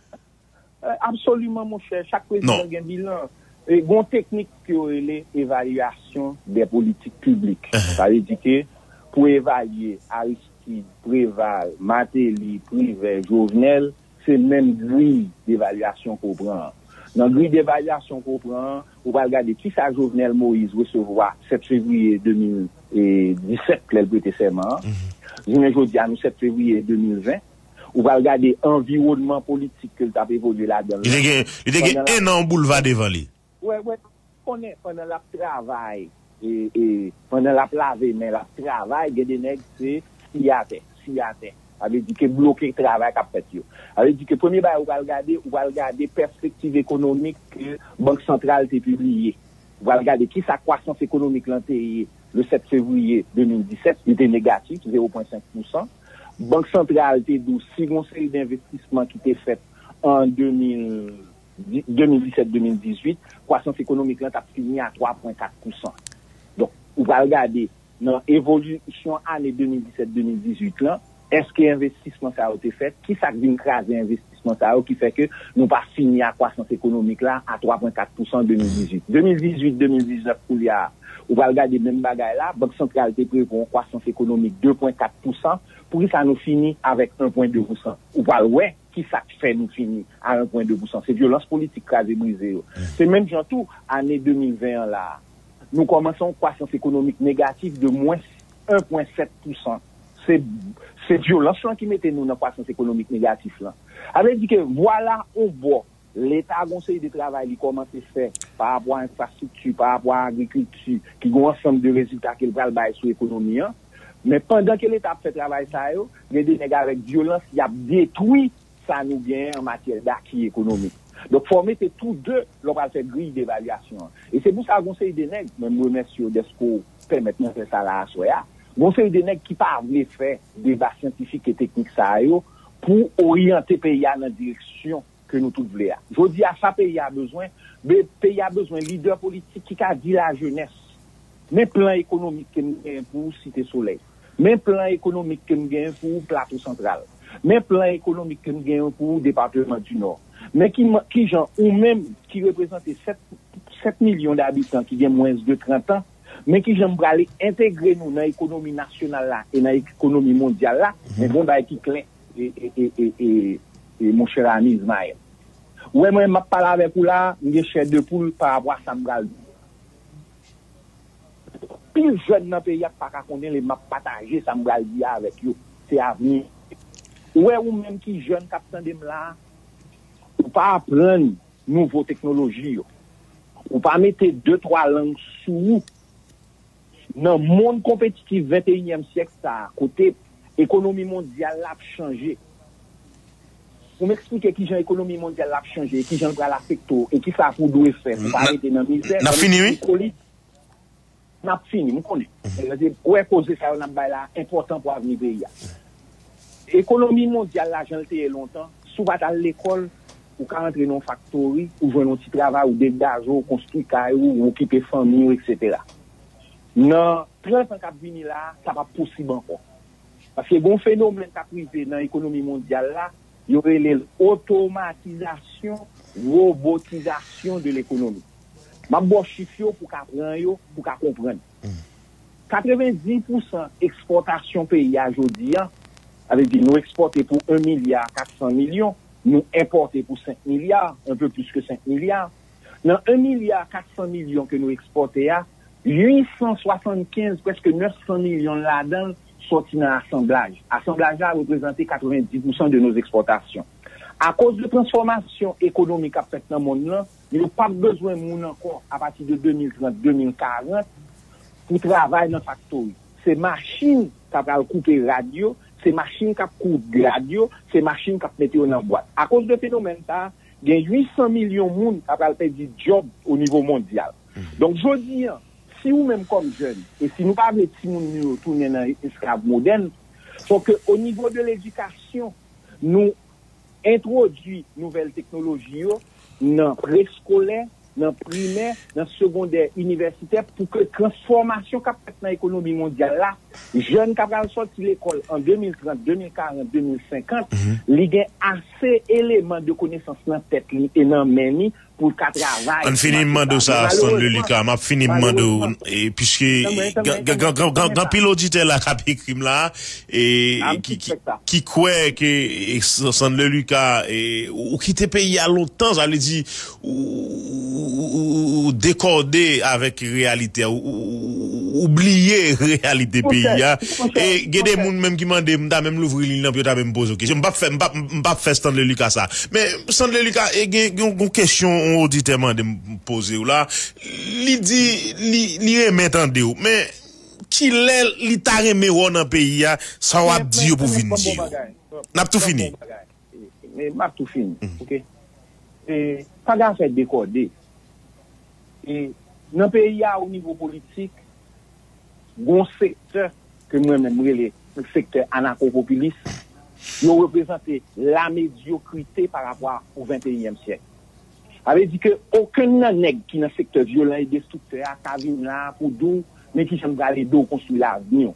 Eh, absoliman, monchè. Chak prezidan gen bilan. E gon teknik ke yo rele evalyasyon de politik piblik. Sa vle di ke pou evalye Aristide, Préval, Martelly, Privert, Jovenel, se menm griy devalyasyon ke w pran an. Nan griy devalyasyon ke w pran an, ou pral gade kisa Jovenel Moïse resevwa sèt fevriye de mil disèt, lè l prete sèman an. Jounen jodi a, nou sèt fevriye de mil ven. Ou pral gade anviwònman politik ke l t ap evolye ladan l. Li te gen, li te gen en an boulva devan li. Wè, wè, konnen pandan l ap travay, e, e, pandan l ap lave men, l ap travay, gen de nèg se siy atè, siy atè. Sa vle di ke bloke travay k ap fèt yo. Sa vle di ke premye bagay ou pral gade, ou pral gade pèspektiv ekonomik ke Bank Santral te pibliye. Ou pral gade kisa kwasans ekonomik lan te ye le sèt fevriye de mil disèt, li te negatif, zewo pwen senk pousan. Bank Santral te di w si gon seri denvestisman ki te fèt an de mil, de mil disèt, de mil dizuit, kwasans ekonomik lan t ap fini a twa pwen kat pousan. Donk, ou pral gade nan evolisyon ane de mil disèt, de mil dizuit lan, èske envestisman sa yo te fèt? Kisa k vin kraze envestisman sa yo ki fè ke nou pa fini a kwasans ekonomik la a twa pwen kat pousan de mil dizuit? De mil dizuit, de mil diznèf koulye a, ou pral gade menm bagay la, Bank Santral te prevwa yon kwasans ekonomik de pwen kat pousan, poukisa nou fini avèk en pwen de pousan? Ou pral wè kisa k fè nou fini a en pwen de pousan. Se vyolans politik kraze brize yo. Se menm jan tou, ane de mil ven an la a, nou kòmanse yon kwasans ekonomik negatif de mwens en pwen sèt pousan. Se, se vyolans lan ki mete nou nan kwasans ekonomik negatif lan. Sa vle di ke vwala on bò, Leta gon seri de travay li kòmanse fè pa rapò a enfrastrikti, pa rapò a agrikilti, ki gon ansanm de rezilta ke l pral bay sou ekonomi an. Men pandan ke Leta ap fè travay sa yo, gen de nèg avèk vyolans, y ap detwi sa nou genyen an matyè daki ekonomik. Donk, fò w mete tou de lè w pral fè griy devalyasyon an. E se pou sa gon seri de nèg, mwen m remèsye w dèske w pèmèt mwen fè sa la aswè a, gon seri de nèg ki pa vle fè deba syantifik e teknik sa yo pou oryante peyi a nan direksyon ke nou tout vle a. Jodi a, sa peyi a bezwen, be- peyi a bezwen lidè politik ki ka di lajenès, men plan ekonomik ke m genyen pou Site Solèy, men plan ekonomik ke m genyen pou Plato Santral, men plan ekonomik ke m genyen pou Depatman di Nò. Men ki, kijan ou menm ki reprezante sèt, sèt milyon dabitan ki gen mwens de trant an, men kijan m prale entegre nou nan ekonomi nasyonal la e nan ekonomi mondyal la, men gon bagay ki klè, e, e, e, e, e, e monchè Rami Ismaël. Ou wè mwen, m ap pale avèk ou la, m gen chè de poul pa rapò a sa m pral di. Pil jèn nan peyi a pa ka konnen l e m ap pataje sa m pral di a avèk yo. Se avni. Ou wè ou menm ki jèn k ap tande m la, ou pa aprann nouvo teknoloji yo. Ou pa mete de twa lang sou ou. Nan monn konpetitif venteyinyèm syèk sa a, kote ekonomi mondyal la ap chanje, pou m eksplike kijan ekonomi mondyal la ap chanje, e kijan l pral afekte w, e kisa pou w dwe fè pou w pa rete nan mizè, n ap fini, wi. N ap fini, m konnen. Ou wè koze sa yo n ap bay la enpòtan pou avni peyi a. Ekonomi mondyal la, jan l te ye lontan, si w pa t al lekòl, ou ka rantre nan yon faktori, ou jwenn yon ti travay, ou degaje w, ou konstwi kay ou, ou okipe fanmi w, etsetera. Nan trant an k ap vini la a, sa p ap posib ankò. Paske gen yon fenomèn k ap rive nan ekonomi mondyal la, yo rele l otomatizasyon, wobotizasyon de lekonomi. M ap ba w chif yo pou w ka pran yo, pou w ka konprann. Katrevenndis pousan ekspòtasyon peyi a jodi a, sa vle di nou ekspòte pou en milya kat san milyon, nou enpòte pou senk milya, un peu plus que cinq milliards. Nan en milya kat san milyon ke nou ekspòte a, uit san swasannkenz, prèske nèf san milyon ladan l sòti nan asanblaj. Asanblaj la reprezante katrevenndis pousan de nos exportations. Akoz de transfòmasyon ekonomik k ap fèt nan monn nan, yo p ap bezwen moun ankò apati de de mil trant, de mil karant pou travay nan faktori. Se machin k ap al koupe rad yo, se machin k ap koud rad yo, se machin k ap mete yo nan bwat. Akoz de fenomèn sa a, gen uit san milyon moun k ap al pèdi djòb o nivo mondyal. Donk, jodi a, si ou menm kòm jèn, e si nou pa vle timoun nou yo tounen nan esklav modèn, fò ke o nivo de ledikasyon, nou entwodui nouvèl teknoloji yo nan preskolè, nan primè, nan segondè, inivèsitè, pou ke transfòmasyon k ap fèt nan ekonomi mondyal la, jèn k ap pral sòti lekòl an de mil trant, de mil karant, de mil senkant, li gen ase eleman de konesans nan tèt li e nan men li pou l ka travay. Ann fini, m mande w sa, Sandler Lucas, m ap fini, m mande w, e, piske gen anpil oditè la k ap ekri m la, e, ki, ki, ki kwè ke, e, Sandler Lucas, e, ou kite peyi a lontan, sa vle di, ou, ou, ou, ou dekòde avèk reyalite a, ou, ou, ou, ou bliye reyalite peyi a. E gen de moun menm ki mande, m ta menm louvri liy lan pou yo ta menm poze w kesyon. M p ap fè, m p ap, m p ap fè Sandler Lucas sa. Men, Sandler Lucas, e gen, gen, gen yon kesyon yon oditè mande m poze w la. Li di, li, li renmen tande w. Men, kilè li ta renmen wè w nan peyi a, sa w ap di yo pou vin di yo. N ap tou fini. M ap tou fini, oke? E, pa gen afè dekòde. E, nan peyi a, o nivo politik, gon sektè ke mwen menm m rele sektè anakopopilis, yo reprezante lamedyokrite pa rapò a o venteyinyèm syèk. Sa vle di ke okenn nan nèg ki nan sektè vyolan e destriktè a ka vin la pou di w, men kijan m pral ede w konstwi lavni w.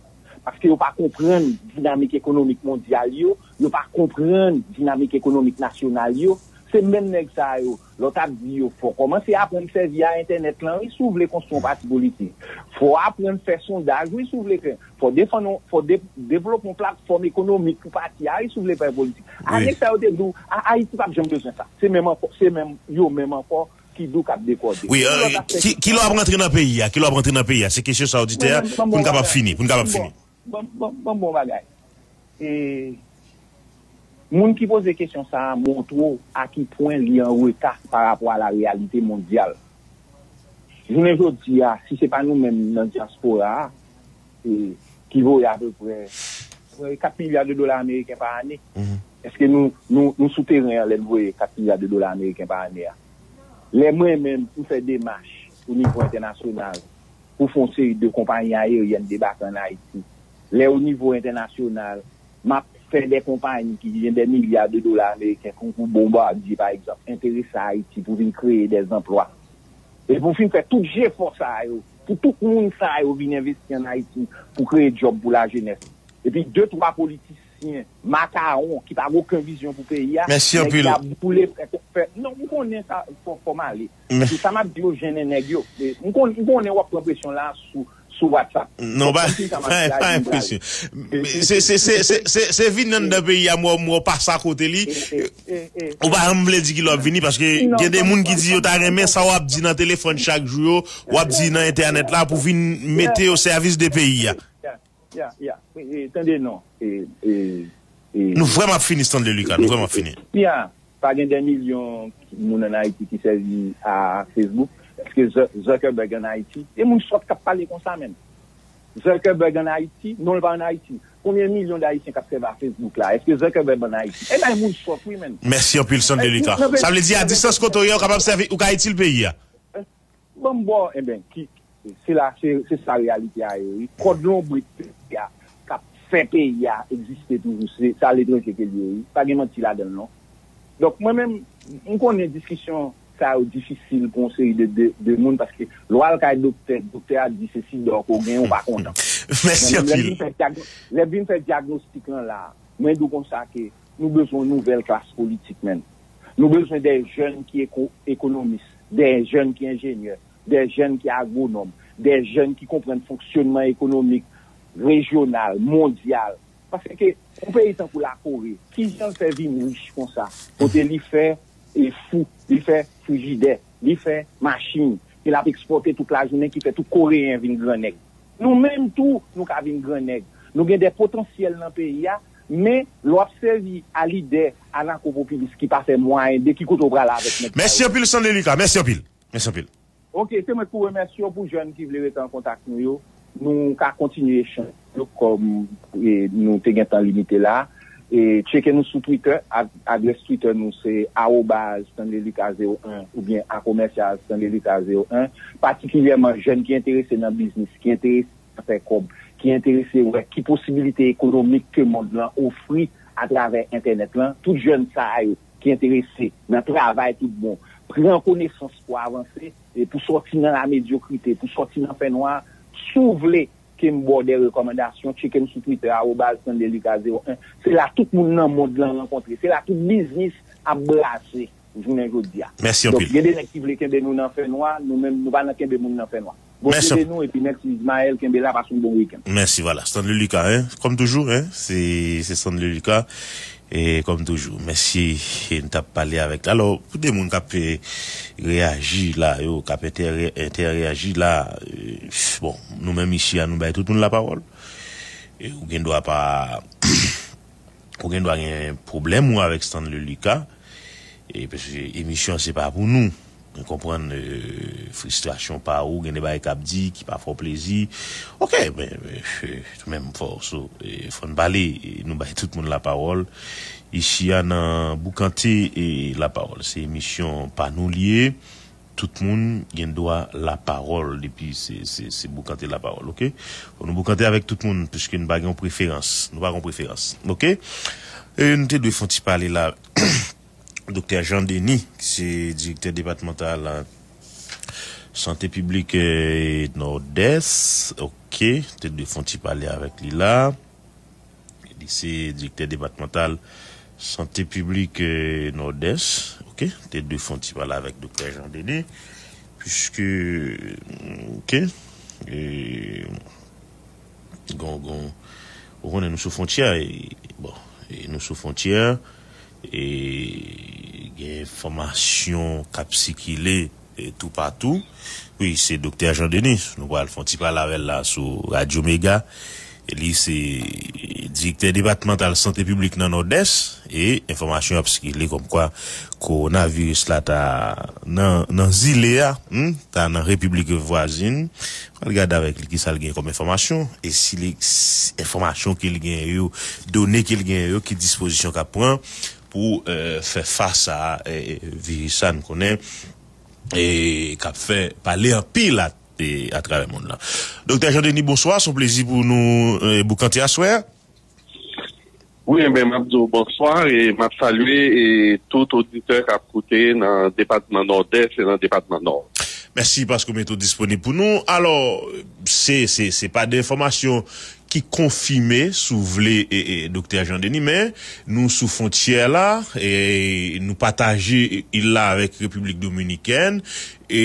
Paske yo pa konprann dinamik ekonomik mondyal yo, yo pa konprann dinamik ekonomik nasyonal yo. Se menm nèg sa yo, lè w t ap di yo, fò w kòmanse aprann sèvi a entènèt lan, wi, si w vle konstwi yon pati politik. Fò w aprann fè sondaj, wi, si w vle fè. Fò w defann yon, fò w de-, devlope yon platfòm ekonomik pou pati a, wi, si w vle fè politik. A, nèg sa yo te di w, a, Ayiti p ap janm bezwen sa. Se menm ankò, se menm yo menm ankò ki di w k ap dekòde. Wi, ki, ki lè w ap rantre nan peyi a? Ki lè w ap rantre nan peyi a? Se kesyon sa oditè a, pou n kapab fini, pou n kapab fini. Ban, ban, ban m bon bagay. E, moun ki poze kesyon sa a montre w a ki pwen li an reta pa rapò a la reyalite mondyal. Jounen jodi a, si se pa nou menm nan dyaspora a, e, ki voye apeprè, e, kat milya de dola ameriken pa ane, èske nou, nou, nou sou teren an lè n voye kat milya de dola ameriken pa ane a? Lè mwen menm, m fè demach o nivo entènasyonal pou fè yon seri de konpayi ayeryèn debake ann Ayiti. Lè o nivo entènasyonal, m ap fè de konpayi ki gen de milya de dola ameriken, tankou Bombardier, pa egzanp, enterese Ayiti pou vin kreye de zanplwa. E pou fin fè tout jefò sa yo, pou tout moun sa yo vin envesti ann Ayiti pou kreye djòb pou lajenès. Epi de, twa politisyen makawon ki pa gen okenn vizyon pou peyi a, nèg ki ap boule fè, fè, non, m konnen sa, fò, fò m ale. Paske sa m ap di yo jennen nèg yo. E, m konn-, m konnen w ap pran presyon la sou, sou WhatsApp. Non, pa, pa, pa enpresyon. Se, se, se, se, se, se vin anndan peyi a, m wè, m wè w pase akote li. Ou pa janm vle di ki lè w ap vini, paske gen de moun ki di yo ta renmen sa w ap di nan telefòn chak jou yo, w ap di nan entènèt la pou vin mete o sèvis de peyi a. Ya, ya, ya. E, e, tande non. E, e, e, nou vrèman ap fini, Stanley Lucas, nou vrèman ap fini. Ya, pa gen de milyon moun ann Ayiti ki sèvi a Facebook. Èske Zu-, Zuckerberg ann Ayiti? E moun sòt k ap pale konsa menm. Zuckerberg ann Ayiti? Non, l pa ann Ayiti. Konbyen milyon d Ayisyen k ap sèvi a Facebook la? Èske Zuckerberg ann Ayiti? E bay moun sòt, wi, menn. Mèsi anpil, Stanley Lucas. Sa vle di, a distans kote w ye, ou kapab sèvi, ou ka itil peyi a. Ban m ba w, enben, ki, se la, se, se sa reyalite a ye, wi. Kòd lonbrit peyi a k ap fè peyi a egziste toujou, se, se aletranje ke l ye, wi. Pa gen manti ladan l, non. Donk, mwen menm, m konnen diskisyon sa yo difisil pou yon seri de, de, de moun, paske lè w al kay doktè, doktè a di se sida w ke w genyen, ou pa kontan. Mèsi anpil. Lè m vin fè dyagno-, lè m vin fè dyagnostik lan la, mwen di w konsa ke nou bezwen yon nouvèl klas politik, menn. Nou bezwen de jèn ki eko-, ekonomis, de jèn ki enjenyè, de jèn ki agwonòm, de jèn ki konprann fonksyonman ekonomik rejyonal, mondyal. Paske yon peyi tankou Lakore, kijan l fè vin rich konsa? Kote li fè, e, fou, li fè frijidè, li fè machin, ke l ap ekspòte tout lajounen, ki fè tout Koreyen vin grannèg. Nou menm tou, nou ka vin grannèg. Nou gen de potansyèl nan peyi a, men lè w ap sèvi a lidè anakopopilis ki pa fè mwayen, de ki kote w prale avèk nèg sa yo? Mèsi anpil, Stanley Lucas. Mèsi anpil. Mèsi anpil. Oke, se mwen ki pou remèsye w pou jèn ki vle rete an kontak nou yo. Nou ka kontinye echanj yo kòm, e, nou te gentan limite la. E tcheke nou sou Twitter, ad- adrès Twitter nou se arobaz Stanley Lucas zewo en oubyen a komèsyal Stanley Lucas zewo en. Patikilyèman, jèn ki enterese nan biznis, ki enterese nan fè kòb, ki enterese wè ki posibilite ekonomik ke mond lan ofri atravè entènèt lan, tout jèn sa yo ki enterese nan travay tout bon, pran konesans pou avanse, e pou sòti nan lamedyokrite, pou sòti nan fènwa. Si w vle ke m ba w de rekòmandasyon, tcheke m sou Twitter, arobaz Stanley Lucas zewo en. Se la tout moun nan mond lan rankontre. Se la tout biznis ap brase jounen jodi a. Mèsi Donk, anpil. Gen de nèg ki vle kenbe nou nan fènwa, nou menm, nou pa nan kenbe moun nan fènwa. Bondye Mèsi anpil. Beni nou, epi mèsi Ismaël, kenbe la, pase yon bon wikenn. Mèsi, vwala. Stanley Lucas, hein, kòm toujou, hein, se se Stanley Lucas. E kòm toujou, mèsi, e n t ap pale avèk li. Alò, pou de moun k ap e, reyaji la, yo, k ap entè- entèreyaji la, e, bon, nou menm isi a, nou bay tout moun lapawòl. E ou gen dwa pa, ou gen dwa gen pwoblèm ou avèk Stanley Lucas. E paske emisyon an se pa pou nou. Mwen konprann e, fristrasyon pa ou, gen de bagay k ap di ki pa fè w plezi. Oke, men, men, e, menm fò w sou, e, fò n pale, e, nou bay tout moun lapawòl. Isi a nan Boukante e lapawòl. Se emisyon pa nou li ye. Tout moun gen dwa lapawòl depi se, se, se Boukante lapawòl, oke? Fò nou boukante avèk tout moun, piske nou pa gen yon preferans. Nou pa gen yon preferans, oke? E nou te dwe fè yon ti pale la. Doktè Jean Denis, ki se direktè depatmantal sante piblik e, Nòdès, oke, te dwe fè yon ti pale avèk li la. Li se direktè depatmantal sante piblik e, Nòdès, oke, te dwe fè yon ti pale avèk Doktè Jean Denis, piske, oke, e, Gon, gon, ou konnen nou sou fwontyè, e, bon, e nou sou fwontyè, e gen enfòmasyon k ap sikile e, toupatou. Wi, se Doktè Jean Denis. Nou pral fè yon ti pale avè l la sou Radyo Mega. E li se direktè depatmantal sante piblik nan Nòdès. E enfòmasyon ap sikile kòmkwa kowonaviris la ta nan, nan zile a, hmm, ta nan repiblik vwazin. Pral gade avèk li kisa l gen kòm enfòmasyon. E si li, si enfòmasyon ke l gen yo, done ke l gen yo, ki dispozisyon k ap pran pou, eh, fè fas a, eh, viris sa n konnen, e k ap fè pale anpil a, e, atravè mond lan. Doktè Jean Denis, bonswa. Se yon plezi pou nou, eh, boukante aswè a. Wi, enben, m ap di w bonswa e m ap salye e tout oditè k ap koute nan depatman Nòdès e nan depatman Nò. Mèsi paske w mete w disponib pou nou. Alò, se, se, se pa de enfòmasyon ki konfime, si w vle, e, e, Doktè Jean Denis, men nou sou fwontyè la, e nou pataje il la avèk Repiblik Dominikèn, e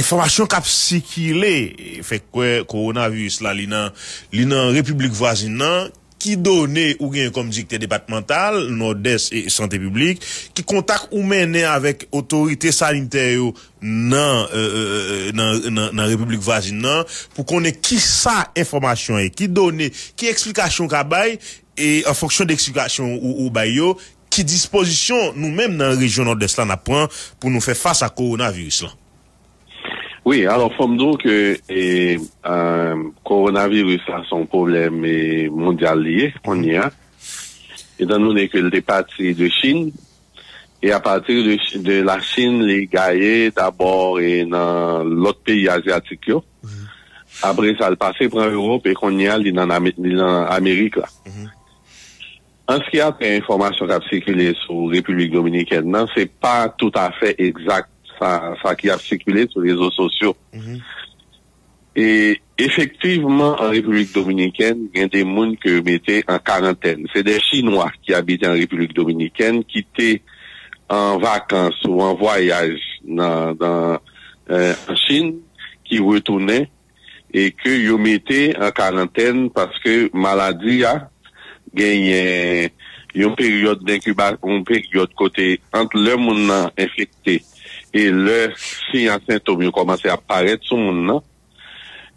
enfòmasyon k ap sikile, e, fè kwè kowonaviris la, li nan, li nan repiblik vwazin nan. Ki done ou gen kòm direktè depatmantal, Nòdès e sante piblik? Ki kontak ou mennen avèk otorite sanitè yo nan, e, e, e, nan, nan, nan repiblik vwazin nan pou konnen kisa enfòmasyon ye, ki done, ki eksplikasyon w ka bay, e an fonksyon de eksplikasyon ou, ou bay yo, ki dispozisyon nou menm nan rejyon Nòdès la n ap pran pou nou fè fas a kowonaviris lan? Wi, alò, fò m di w ke, e, e, kowonaviris la se yon pwoblèm, e, mondyal li ye, kounye a. Etan done ke l te pati de Chin, e apati de, de la Chin, li gaye dabò, e, nan lòt peyi azyatik yo. Apre sa, l pase pran Ewòp, e kounye a, li nan Ame- li nan Amerik la. An se ki a trait enfòmasyon k ap sikile sou Repiblik Dominikèn nan, se pa toutafè egzak sa, sa ki ap sikile sou rezo sosyo. E efektivman, an Repiblik Dominikèn, gen de moun ke yo mete an karantèn. Se de Chinwa ki abite an Repiblik Dominikèn, ki te an vakans ou an vwayaj nan, nan, eh, an Chin, ki retounen, e ke yo mete an karantèn paske maladi a genyen yon peryòd denkibasyon, yon peryòd kote ant lè moun nan enfekte e lè siy ak sentòm yo kòmanse ap parèt sou moun nan,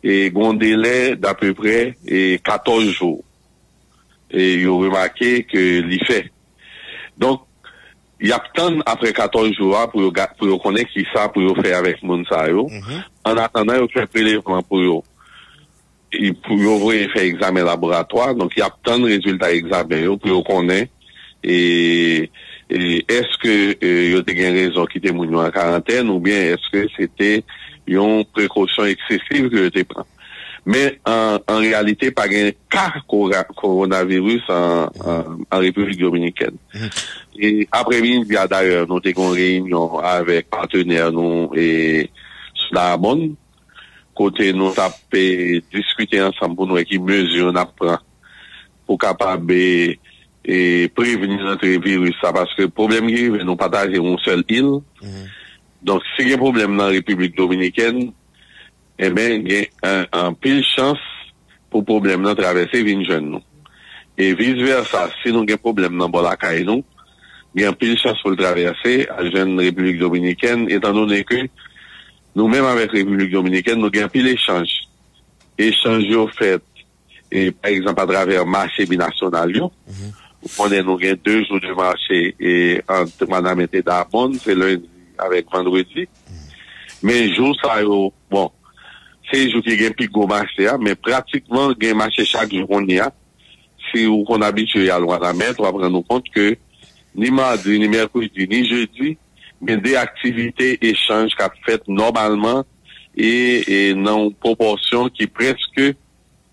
e gen yon delè dapeprè, e, katòz jou. E yo remake ke li fè. Donk, y ap tann apre katòz jou a pou yo ga- pou yo konnen kisa pou yo fè avèk moun sa yo. Annatandan yo fè prelèvman pou yo. pou yo voye fè egzamen laboratwa, donk y ap tann rezilta egzamen yo pou yo konnen e, e èske e, yo te gen rezon kite moun yo an karantèn oubyen èske se te yon prekosyon eksesiv ke yo te pran. Men an, an reyalite, pa gen ka kowonaviris an, an, an Repiblik Dominikèn. E aprèmidi a, dayè, nou te gen yon reyinyon avèk patnè nou e, sou Dayabonn, kote nou t ap e, diskite ansanm pou n wè ki mezi n ap pran pou kapab e, e, prevni rantre viris la, paske pwoblèm ki rive, nou pataje yon sèl il. Donk, si gen pwoblèm nan Repiblik Dominikèn, enben, gen an, anpil chans pou pwoblèm nan travèse vin jwenn nou. E vis vèsa, si nou gen pwoblèm nan bò lakay nou, gen anpil chans pou l travèse al jwenn Repiblik Dominikèn, etandone ke nou menm avèk Repiblik Dominikèn, nou gen anpil echanj. Echanj yo fèt, e, pa egzanp, atravè mache binasyonal yo. Ou konnen nou gen de jou de mache e, ant Wanament e Dayabonn, se lendi avèk vandredi. Men jou sa yo, bon, se jou ki gen pi gwo mache a, men pratikman gen mache chak jou kounye a. Si ou konn abitye al Wanament, w ap rann ou kont ke ni madi, ni mèkredi, ni jedi, gen de aktivite echanj k ap fèt nòmalman e, e nan yon pwopòsyon ki prèske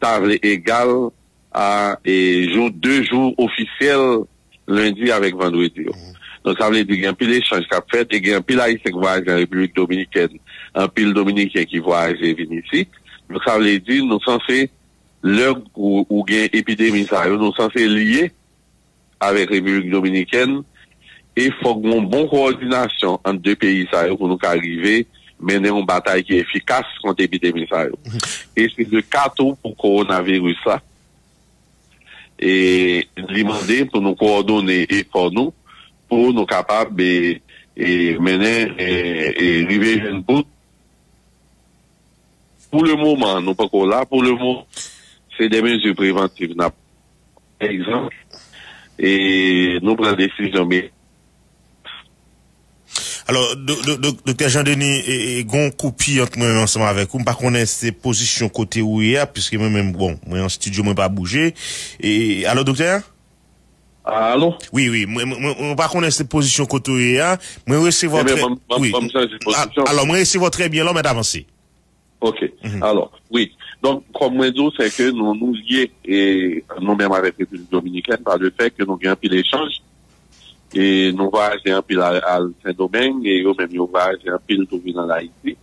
ta vle egal a e, jou, de jou ofisyèl, lendi avèk vandredi yo. Donk, sa vle di gen anpil echanj k ap fèt e gen anpil Ayisyen k vwayaje an Repiblik Dominikèn, anpil Dominiken ki vwayaje vin isit. Donk, sa vle di nou sanse, lè ou, ou gen epidemi sa yo, nou sanse lye avèk Repiblik Dominikèn e fòk gen yon bon kowòdinasyon ant de peyi sa yo pou nou ka rive mennen yon batay ki efikas kont epidemi sa yo. E se le ka tou pou kowonaviris la. E li mande pou nou kowòdone efò nou pou nou kapab e, e mennen e, e rive jwenn bout. Pou le moman, nou poko la. Pou le moman, se de mezi prevantiv n ap, pa egzanp, e nou pran desizyon, men Alò, do, do, do, Doktè Jean Denis, e, e, gon koupi ant mwen menm ansanm avèk ou. M pa konnen se pozisyon kote ou ye a, piske mwen menm, bon, mwen an estidyo, mwen pa bouje. E, alò, doktè? Alo? Wi, wi, mwen, mwen, mwen pa konnen se pozisyon kote ou ye a. Mwen resevwa trè... Ebyen, ban m chanje pozisyon. Alò, mwen resevwa trè byen la, w mèt avanse. Ok. Alò, wi. Donk, kòm mwen di w, se ke nou, nou lye, e, nou menm avèk Repiblik Dominikèn, pa le fè ke nou gen anpil echanj, e nou vwayaje anpil al, al Sendomeng, e yo menm yo vwayaje anpil tou vin an Ayiti.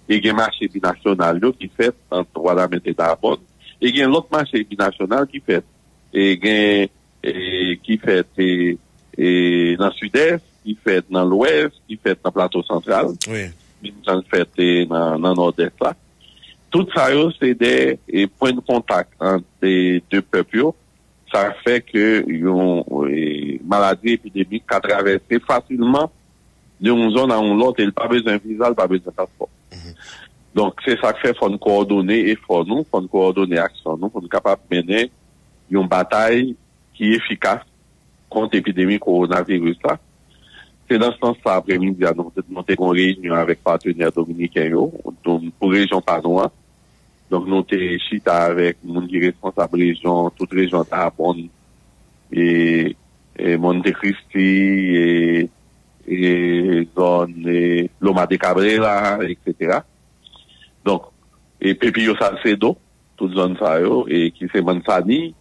E gen mache binasyonal yo ki fèt ant Wanament e Dayabonn. E gen lòt mache binasyonal ki fèt. E gen e, ki fèt e, e, nan Sidès, ki fèt nan Lwès, ki fèt nan Plato Santral, menm jan l fèt e, nan, nan Nòdès la. Tout sa yo se de e, pwen de kontak ant e, de pèp yo. Sa fè ke yon e, maladi epidemik ka travèse fasilman de yon zòn a yon lòt e l pa bezwen viza, l pa bezwen paspò. Donk, se sa k fè fò n kowòdone efò nou, fò n kowòdone aksyon nou pou n kapab mennen yon batay ki efikas kont epidemi kowonaviris la. Se nan sans sa, aprèmidi a, nou, nou te gen yon reyinyon avèk patnè dominiken yo, donk, pou rejyon pa nou an. Donk, nou te chita avèk moun ki responsab rejyon, tout rejyon Dayabonn, e, e Monte Cristi, e, e zòn e Loma de Cabrera, etsetera. Donk, e Pepillo Salcedo, tout zòn sa yo, e ki se Manzanillo,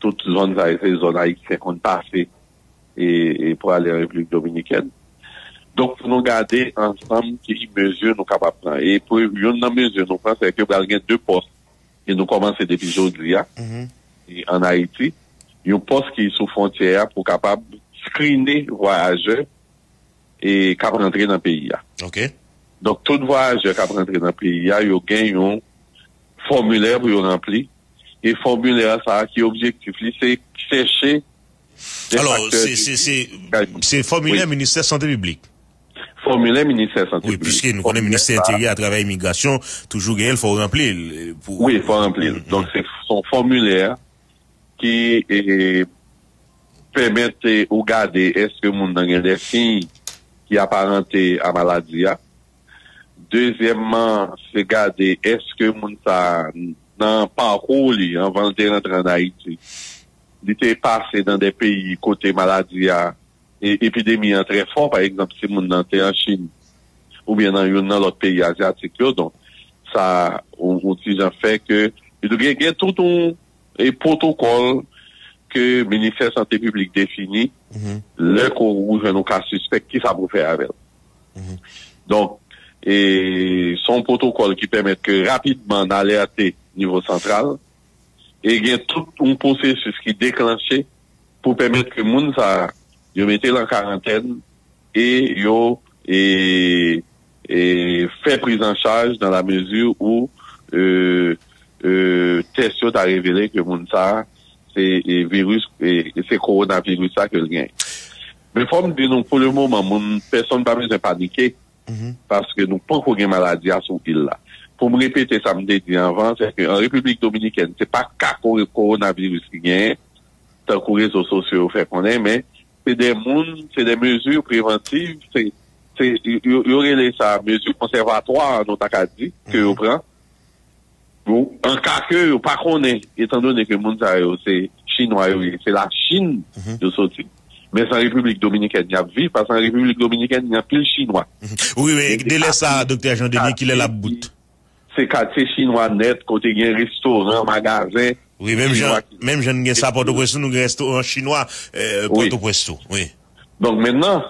tout zòn sa yo, se zòn ayisyen konn pase e, e pou ale an Repiblik Dominikèn. Donk, pou nou gade ansanm ki mezi nou kapab pran. E pou youn nan mezi nou pran, se ke pral gen de pòs, e nou kòmanse depi jodi a, e an Ayiti, yon pòs ki sou fwontyè a pou kapab skrine vwayajè e k ap rantre nan peyi a. Ok. Donk, tout vwayajè k ap rantre nan peyi a, yo gen yon fòmilè pou yo ranpli. E fòmilè sa a, ki objektif li, se chèche de Alò, faktè se, se, se, se fòmilè Ministè Sante Piblik. Fòmilè Ministè Sante Wi, Piblik. Piske nou konnen Ministè Enteryè, atravè imigrasyon, toujou genyen l, fò w ranpli l. Pou... Wi, fò w ranpli l. Donk, se yon fòmilè ki e, pèmèt e, ou gade èske moun nan gen de siy ki aparante a maladi a. Dezyèmman, se gade èske moun sa a nan pakou li, anvan l te rantre ann Ayiti, li te pase nan de peyi kote maladi a, e, epidemi an trè fò, pa egzanp, si moun nan te an Chin, oubyen nan youn nan lòt peyi azyatik yo, donk, sa, yon, yon ti jan fè ke, gen, gen tout yon, e, pwotokòl ke Ministè Sante Piblik defini, lè ke ou jwenn yon ka sispèk, kisa pou fè avè l. Donk, e, se yon pwotokòl ki pèmèt ke rapidman n alète nivo santral, e gen tout yon pwosesis ki deklanche pou pèmèt ke moun sa a, yo mete l an karantèn e yo, e, e, fè priz an chaj nan la mezi ou, e, e, tès yo ta revele ke moun sa a, se, e, viris, e, se kowonaviris sa ke l genyen. Men fò m di nou, pou le moman, moun, pèsonn pa bezwen panike, paske nou poko gen maladi a sou il la. Pou m repete sa m te di anvan, se ke an Repiblik Dominikèn, se pa ka ko-, kowonaviris ki genyen, tankou rezo sosyo yo fè konnen, men se de moun, se de mezi prevantiv, se, se, yo, yo rele sa mezi konsèvatwa, nou ta ka di, ke yo pran. Bon, an ka ke yo pa konnen, etandone ke moun sa yo se Chinwa yo ye, se Lachin yo soti. Men se an Repiblik Dominikèn y ap viv, paske an Repiblik Dominikèn, gen anpil Chinwa. Wi, men de lè sa, Doktè Jean Denis, ki lè l ap bout? Se katye Chinwa nèt, kote gen restoran, magazen. Wi, menm jan, menm jan n gen sa Pòtoprens tou, nou gen restoran chinwa, e, Pòtoprens tou. Wi. Donk, mentnan,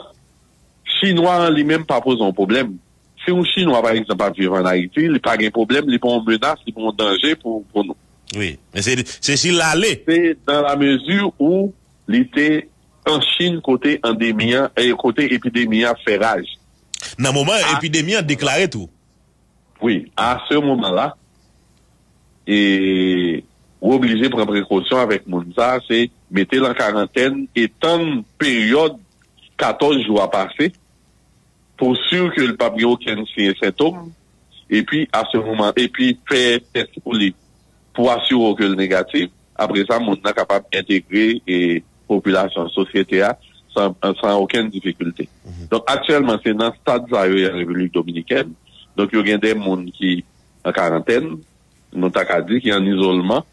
Chinwa an li menm pa poze yon pwoblèm. Si yon Chinwa, pa egzanp, ap viv ann Ayiti, li pa gen pwoblèm, li pa yon menas, li pa yon danje pou, pou nou. Wi, men se, se si l ale. Se dans la mesure où li te an Chin kote andemi an, e kote epidemi an ap fè raj. Nan moman epidemi an deklare tou. Wi, à ce moment-là, e ou oblije pran prekosyon avèk moun sa, se mete l an karantèn, etann peryòd katòz jou a pase, pou si ke l p ap gen okenn siy e sentòm, epi à ce moment, epi fè tès pou li, pou asire w ke l negatif, apre sa, moun nan kapab entegre e popilasyon, sosyete a, san, san okenn difikilte. Donk, aktyèlman, se nan stad sa yo ye an Repiblik Dominikèn. Donk, yo gen de moun ki an karantèn, nou ta ka di, ki an izolman,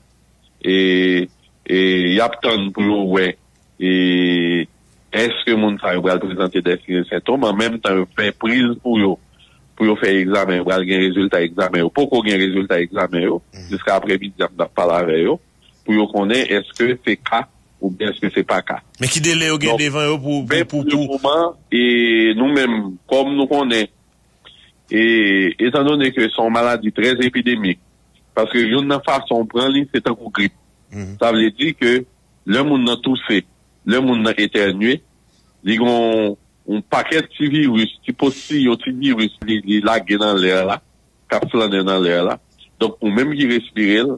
e, e y ap tann pou yo wè, e, èske moun sa yo pral prezante de siy e sentòm, an menm tan yo fè priz pou yo, pou yo fè egzamen, yo pral gen rezilta egzamen yo. Poko gen rezilta egzamen yo, jiska aprèmidi a m t ap pale avè yo, pou yo konnen èske se ka oubyen èske se pa ka. Men ki dele yo gen devan yo pou, pou, pou, pou, pou moman, e nou menm, kòm nou konnen, e, etandone ke se yon maladi trè epidemik, paske youn nan fason w pran li, se tankou grip. Sa vle di ke lè moun nan touse, lè moun nan etènye, li gon yon pakèt ti viris, ti postiyon, ti viris, li, li lage nan lè a la, k ap flannen nan lè a la. Donk, ou menm ki respire l,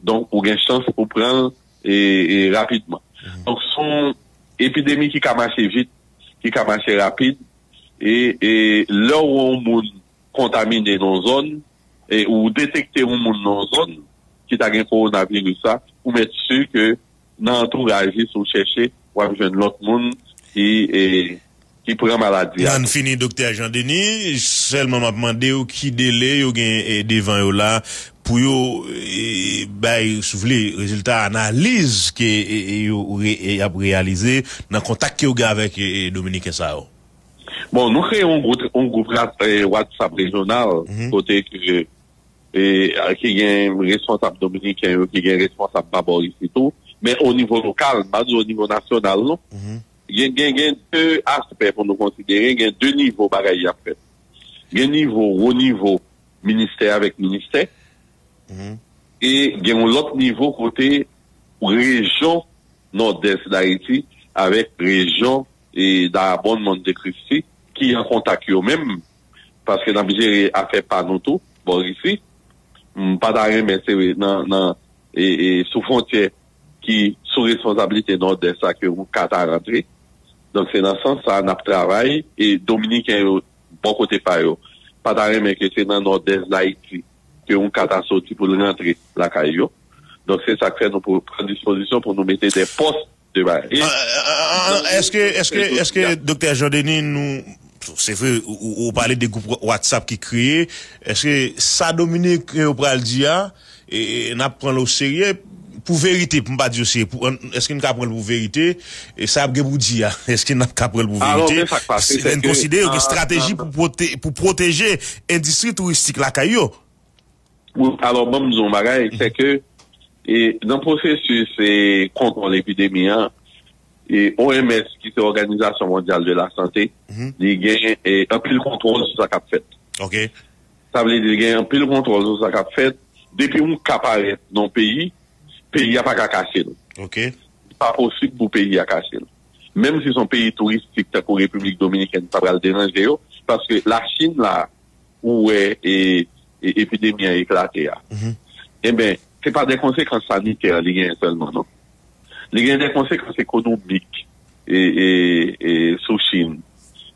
donk, ou gen chans pou pran l, e, e, rapidman. Donk, se yon epidemi ki ka mache vit, ki ka mache rapid, e, e lè w wè yon moun kontamine nan yon zòn, e ou detekte yon moun nan yon zòn ki ta gen kowonaviris la, ou mèt si ke nan antouraj li, si w chèche, w ap jwenn lòt moun ki, e, ki pran maladi a. N fini, Doktè Jean Denis, sèlman m ap mande w ki dele yo gen, e, devan yo la pou yo, e, bay, si w vle, rezilta analiz ke, e, e, yo re-, e, y ap reyalize nan kontak ke yo gen avèk, e, e, Dominiken sa yo. Bon, nou kreye yon gwoup, yon gwoup ra-, e, WhatsApp rejyonal, kote ke, e, ki gen responsab dominiken yo, ki gen responsab pa bò isit tou, men o nivo lokal, m pa di o nivo nasyonal, non. Gen, gen, gen de aspè pou nou konsidere, gen de nivo bagay y ap fèt. Gen nivo, wo nivo, ministè avèk ministè, e gen yon lòt nivo kote rejyon Nòdès Dayiti avèk rejyon, e, Dayabòn, Monte Cristi, ki an kontak yo menm, paske n ap jere afè pa nou tou, bò isi. M pa ta renmen se nan, nan, e, e, sou fwontyè ki sou responsablite Nòdès la ke yon ka ta rantre. Donk, se nan sans sa a n ap travay, e Dominiken yo, bò kote pa yo, pa ta renmen ke se nan Nòdès Dayiti ke yon ka ta soti pou l rantre lakay yo. Donk, se sa k fè nou pou pran dispozisyon pou nou mete de pòs de bagay. E An, an, an, an, èske, èske, èske, Doktè Jean Denis, nou, se vre, ou, ou, ou pale de gwoup Wa-, WhatsApp ki kreye, èske sa Dominiken yo pral di a, e, e, n ap pran l oserye pou verite, pou m pa di oserye, pou, èske n ka pran l pou verite? E sa y ap gen pou di a, èske n ap ka pran l pou verite? Alò, men sa k pase, se ke, n konsidere yo gen estrateji pou pwote-, pou pwoteje endistri touristik lakay yo. Wi, alò, ban m di w yon bagay, se ke, e, nan pwosesis, e, kontwòl epidemi an, e, O M S, ki se Òganizasyon Mondyal de la Sante, li gen, e, anpil kontwòl sou sa k ap fèt. Sa vle di, li gen anpil kontwòl sou sa k ap fèt. Depi yon ka parèt nan yon peyi, peyi a pa ka kache l. Li pa posib pou peyi a kache l. Menm si se yon peyi touristik tankou Repiblik Dominikèn, sa pral deranje yo, paske Lachin la, ou wè, e, e, epidemi an eklate a. Enben, se pa de konsekans sanitè li genyen sèlman, non. Li gen de konsekans ekonomik, e, e, e, sou Chin.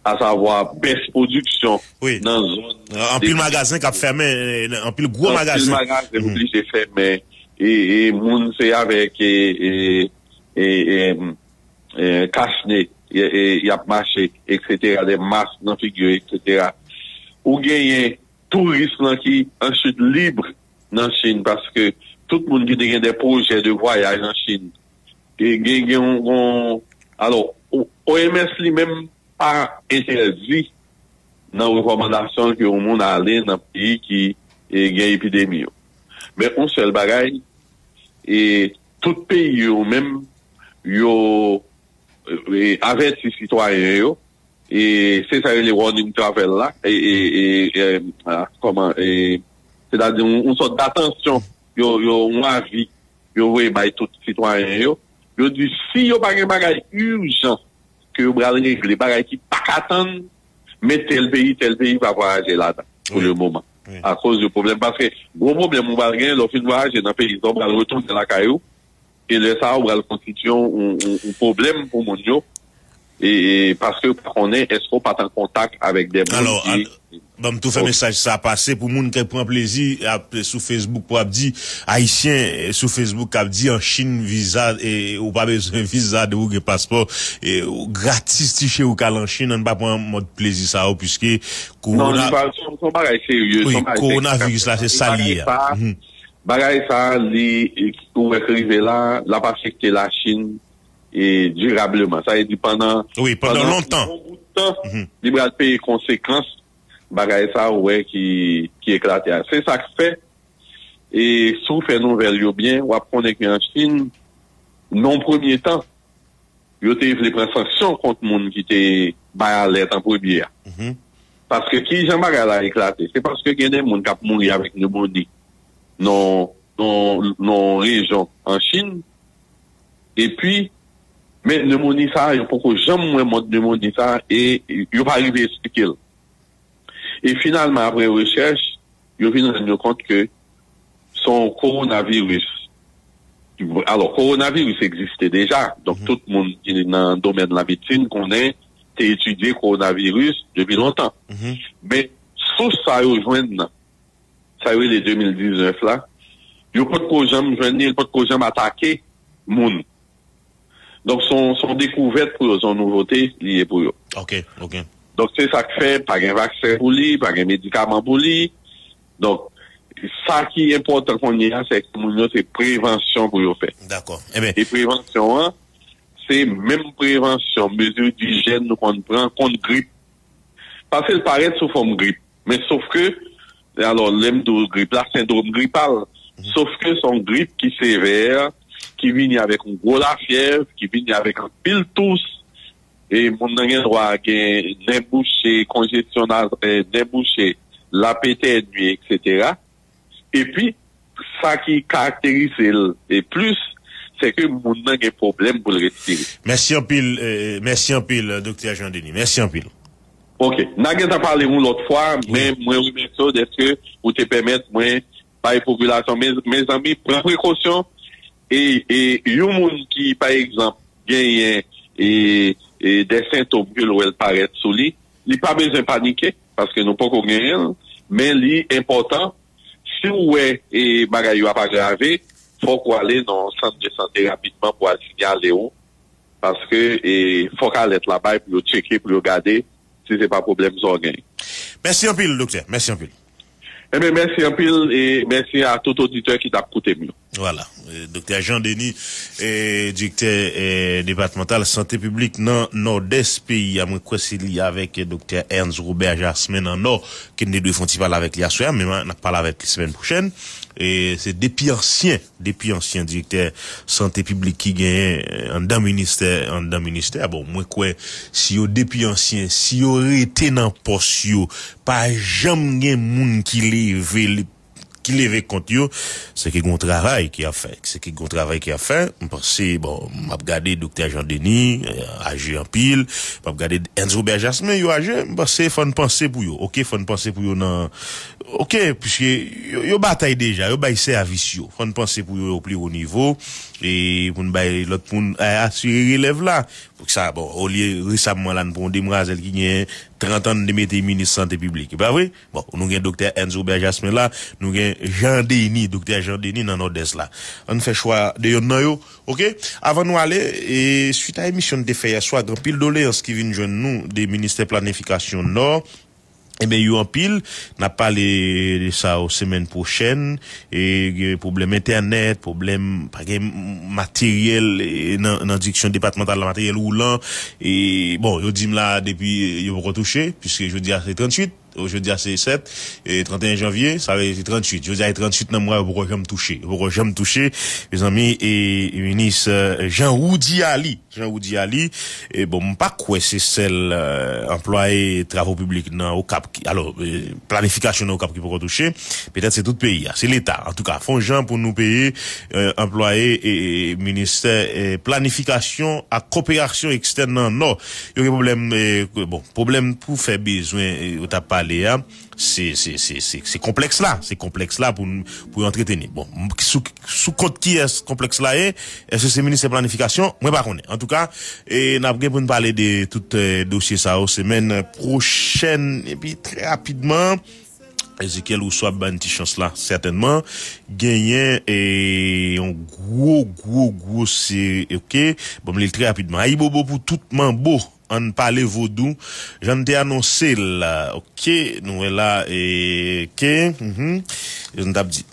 Asavwa, bès pwodiksyon nan zòn. Anpil magazen k ap fèmen, e, anpil gwo magazen. Anpil magazen oblije fèmen. E, e, moun se avèk, e, e, e, e, e, kachne, e, e, y ap mache, etsetera, de mask nan figi yo, etsetera. Ou genyen touris lan ki an chit lib nan Chin, paske tout moun ki te gen de pwojè de vwayaj an Chin, e gen, gen yon, yon, alò, O-, O M S li menm pa entèdi nan rekòmandasyon l ke yon moun ale nan peyi ki, e, gen epidemi yo. Men yon sèl bagay, e, tout peyi yo menm, yo, e, avèti sitwayen yo, e se sa yo rele warning travel la, e, e, e, e, a, kòman, e, sètadi yon, yon sòt datansyon, yo, yo, yon avi, yo voye bay tout sitwayen yo. Yo di, si yo pa gen bagay ijan ke yo pral regle, bagay ki pa ka tann, men tèl peyi, tèl peyi pa vwayaje ladan pou le moman. Akoz de pwoblèm, paske gwo pwoblèm ou pral gen lè w fin vwayaje nan peyi sa, ou pral retounen lakay ou, e lè sa a, ou pral konstitye yon, yon, yon pwoblèm pou moun yo, e, e paske ou pa konnen èske ou pa t an kontak avèk de moun ki. Ban m tou fè mesaj sa pase pou moun k ap pran plezi ap, sou Facebook pou ap di, Ayisyen, e, sou Facebook k ap di an Chin viza, e, ou pa bezwen viza depi w gen paspò, e, ou gratis ti cheri w ka al an Chin, ann pa pran mòd plezi sa yo, piske kowona-, non, li pa, se yon, se yon bagay serye, wi, se yon bagay kowona viris la, se sa li ye a. Bagay sa, bagay sa, li, e, ou wè k rive la, l ap afekte Lachin, e, dirableman. Sa vle di pandan, wi, pandan lontan, yon bon bout tan, li pral peye konsekans bagay sa ou wè ki, ki eklate a. Se sa k fè, e si w fè nouvèl yo byen, w ap konnen ke an Chin, nan yon premye tan, yo te vle pran sanksyon kont moun ki te bay alèt an premye a. Paske ki jan bagay la eklate? Se paske gen de moun k ap mouri avèk nemoni nan, nan, nan rejyon an Chin. Epi, men nemoni sa, yo poko janm wè mòd nemoni sa, e yo pa rive esplike l. E finalman, apre rechèch, yo vin rann yo kont ke se yon kowonaviris. Alò, kowonaviris egziste deja. Donk, tout moun ki nan domèn lamedsin konnen te etidye kowonaviris depi lontan. Men, sous sa yo jwenn nan, sa yo rele de mil diznèf la, yo potko janm jwenn li, li potko janm atake moun. Donk, se yon, se yon dekouvèt pou yo, se yon nouvote li ye pou yo. Ok, ok. Donk, se sa k fè, pa gen vaksen pou li, pa gen medikaman pou li. Donk, sa ki enpòtan kounye a, se ke moun yo, se prevansyon pou yo fè. Dakò. Enben. E prevansyon an, se menm prevansyon, mezi dijyèn nou konn pran kont grip. Paske l parèt sou fòm grip. Men sof ke, alò, lè m di w grip la, sendwòm gripal. Sof ke se yon grip ki sevè, ki vini avèk yon gwo lafyèv, ki vini avèk anpil tous, e moun nan gen dwa gen nen bouche, konjesyon na-, e, nen bouche, l ap etènye, etsetera. Epi, sa ki karakterize l e plis, se ke moun nan gen pwoblèm pou l respire. Mèsi anpil, e, mèsi anpil, Doktè Jean Denis. Mèsi anpil. Ok. N a gentan pale yon lòt fwa, men mwen remèsye w dèske ou te pèmèt mwen bay popilasyon, mezanmi, pran prekosyon. E, e yon moun ki, pa egzanp, genyen, e, e de sentòm ke l wè l parèt sou li, li pa bezwen panike, paske nou poko genyen l, men li enpòtan, si w wè, e, bagay yo ap agrave, fòk ou ale nan yon sant de sante rapidman pou al siyale w, paske, e, fòk alèt la bay pou yo tcheke, pou yo gade si se pa pwoblèm sa w genyen. Mèsi anpil, doktè. Mèsi anpil. Ebyen, mèsi anpil e mèsi a tout oditè ki t ap koute m yo. Vwala. E, Doktè Jean Denis, e, direktè, e, depatmantal sante piblik nan Nòdès peyi a. Mwen kwè se li avèk Doktè Ernst Robert Jasmin nan Nò ke n te dwe fè yon ti pale avèk li aswè a, men n ap pale avèk li semèn pwochèn. E se depi ansyen, depi ansyen direktè sante piblik ki genyen, e, anndan ministè, anndan ministè a. Bon, mwen kwè si yo depi ansyen, si yo rete nan pòs yo, pa janm gen moun ki leve, ki leve kont yo, se ke gon travay ki ap fè. Se ke gon travay ki ap fè. M panse, bon, m ap gade Doktè Jean Denis, e, aje anpil. M ap gade Ernst Robert Jasmin, yo aje. M panse fò n panse pou yo. Oke, fò n panse pou yo nan, oke, piske yo, yo batay deja, yo bay sèvis yo. Fò n panse pou yo o pli wo nivo. E pou n bay lòt moun, e, asire relèv la. Pou sa, bon, olye resamman la, n pran yon demwazèl ki gen trant an, n te mete minis sante piblik. E pa vre? Bon, nou gen Doktè Ernst Robert Jasmin la, nou gen Jean Denis, Doktè Jean Denis nan Nòdès la. Ann fè chwa de yonn nan yo, oke? Avan nou ale, e, swit a emisyon n te fè yè swa, gen anpil doleyans ki vin jwenn nou de ministè planifikasyon Nò. Ebyen, yo anpil, n ap pale de sa yo semèn pwochèn. E, gen pwoblèm entènèt, pwoblèm, pa gen materyèl, e, nan, nan direksyon depatmantal la, materyèl woulan. E, bon, yo di m la depi yo poko touche, piske jodi a se tranntuit, jodi a se sèt, e, trannteyen janvye, sa vle di se tranntuit. Jodi a se tranntuit nan mwa, yo poko janm touche. Yo poko janm touche, mezanmi, e, minis, e, Jean Roudy Ali. Jean Roudy Ali, e, bon, m pa kwè se sèl, e, anplwaye travo piblik nan Okap ki, alò, e, planifikasyon nan Okap ki poko touche. Petèt se tout peyi a, se Leta. Antouka, fè yon jan pou nou peye, e, anplwaye, e, e, ministè, e, planifikasyon ak koperasyon ekstèn nan Nò. Yo gen pwoblèm, e, bon, pwoblèm pou fè bezwen, e, yo t ap pale a. Se, se, se, se, se konplèks la. Se konplèks la pou, n- pou yo antreteni. Bon, m- sou, sou kont kiyès konplèks la ye? Èske se ministè planifikasyon? Mwen pa konnen. Antouka, e, n ap gen pou n pale de tout, e, dosye sa yo semèn pwochèn. Epi, trè rapidman, Ezekiel Rousseau ap ban n ti chans la, sètènman. Genyen, e, yon gwo, gwo, gwo seri, oke? Bon, m li l trè rapidman. Ayibobo pou tout manbo. Ann pale vodou. Jan n te anonse l la, oke, nou wè la, e, oke, mhm. Jan n t ap di.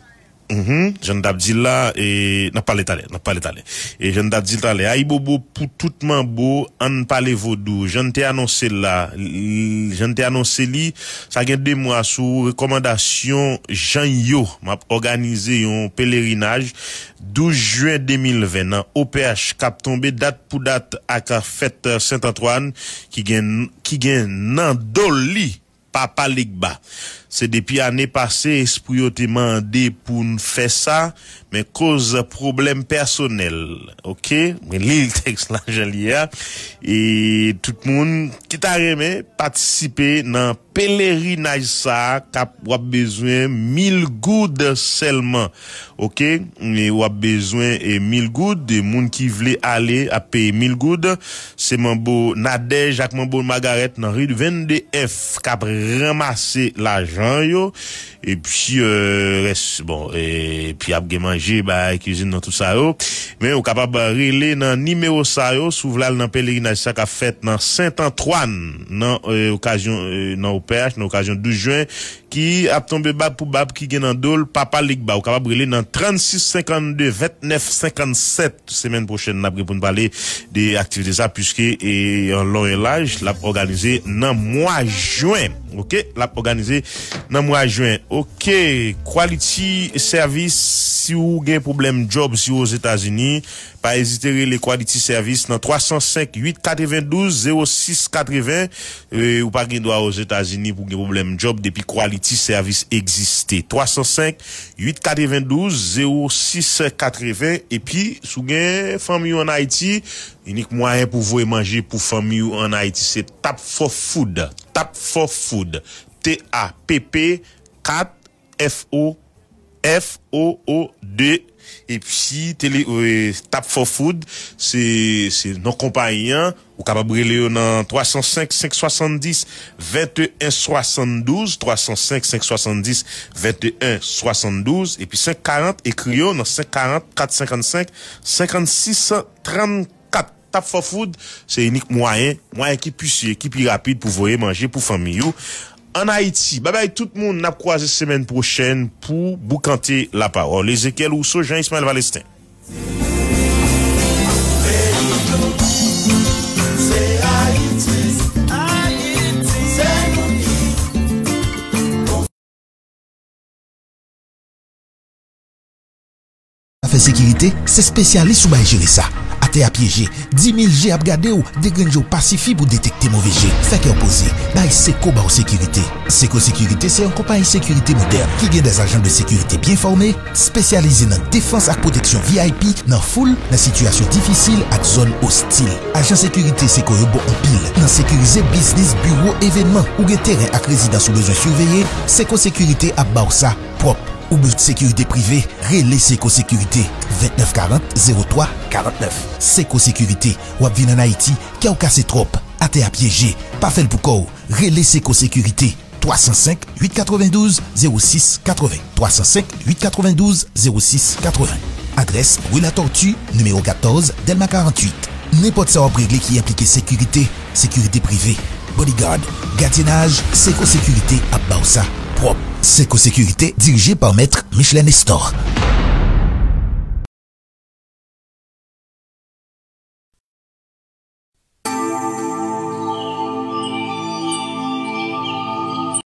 Mhm, jan n t ap di l la, e, n ap pale talè, n ap pale talè. E jan n t ap di l talè, ayibobo pou tout manbo, ann pale vodou. Jan n te anonse l la, l- jan n te anonse li, sa gen de mwa sou rekòmandasyon Jan yo, m ap òganize yon pelerinaj douz jen de mil ven nan O P H k ap tonbe dat pou dat ak fèt Sent Antwàn ki gen, ki gen nan do l li Papa Legba. Se depi ane pase espri yo te mande pou n fè sa, men koz pwoblèm pèsonèl. Oke, mwen li l tèks la jan li ye a. E tout moun ki ta renmen patisipe nan pelerinaj sa a, k ap, w ap bezwen mil goud sèlman. Oke, e w ap bezwen, e, mil goud. E moun ki vle ale ap peye mil goud. Se manbo Nadèj ak manbo Magarèt nan ri vennde F k ap ranmase lajan yo. Epi, e, rès, bon, epi ap gen manje, bagay, kizin nan tout sa yo. Men ou kapab rele nan nimewo sa yo si w vle al nan pelerinaj sa k ap fèt nan Sent Antwàn nan, e, okazyon, e, nan O P H, nan okazyon douz jen, ki ap tonbe bab pou bab ki gen nan do l Papa Legba. Ou kapab rele nan trannsis senkannde ventnèf senkannsèt. Semèn pwochèn, n ap gen pou n pale de aktivite sa, piske, e, an lon e laj, l ap òganize nan mwa jen. Oke? L ap òganize nan mwa jen. Oke. Quality Service, si w gen pwoblèm djòb, si w Ozetazini, pa ezite rele Quality Service nan twa san senk uit katrevendouz zewo sis katreven. E, ou pa gen dwa Ozetazini pou gen pwoblèm djòb depi Quality Service egziste. Twa san senk uit katrevendouz zewo sis katreven. Epi, si w gen fanmi w ann Ayiti, inik mwayen pou voye manje pou fanmi w ann Ayiti, se Tap for Food. Tap for Food. T A P P kat F O F O O de. Epi tele, e, Tap for Food, se, se non konpayi an. Ou kapab rele yo nan twa san senk senk swasanndis venteyen swasanndouz, twa san senk senk swasanndis venteyen swasanndouz, epi senk karant, ekri yo nan senk karant kat senkannsenk senkannsis trannkat. Tap for Food, se inik mwayen, mwayen ki pi si, ki pi rapid pou voye manje pou fanmi ou Ann Ayiti. Babay tout moun, n ap kwaze semèn pwochèn pou Boukante Lapawòl. Ezekiel Rousseau, Jean Ismaël Valestin. Afè sekirite, se espesyalis ou bay jere sa. Atè a pyeje, di mil je ap gade w, de grenn je w pa sifi pou detekte move je. Fè kè w poze, bay Seco ba w sekirite. Seco Sekirite se yon konpayi sekirite modèn ki gen dè ajan de sekirite byen fòme, espesyalize nan defans ak pwoteksyon V I P nan foul, nan sitiyasyon difisil ak zòn ostil. Ajan sekirite Seco yo bon anpil nan sekirize biznis, biwo, evènman. Ou gen teren ak rezidans ou bezwen siveye? Seco Sekirite ap ba w sa pwòp. Ou bezwen sekirite prive? Rele Seco Sekirite, vennèf karant, zewo twa, karantnèf. Seco Sekirite, w ap vin ann Ayiti, kè w kase twòp, atè a pyeje, pa fè l pou kò w. Rele Seco Sekirite, twa san senk, uit katrevendouz, zewo sis katreven, twa san senk, uit katrevendouz, zewo sis katreven. Adrès, Rue La Tortue, nimewo katòz, Dèlma karanntuit. Nenpòt sa w ap regle ki enplike sekirite, sekirite prive, bodyguard, gadyennaj, Seco Sekirite ap ba w sa pwòp. Seco Sekirite, dirije pa Mèt Michelet Nestor.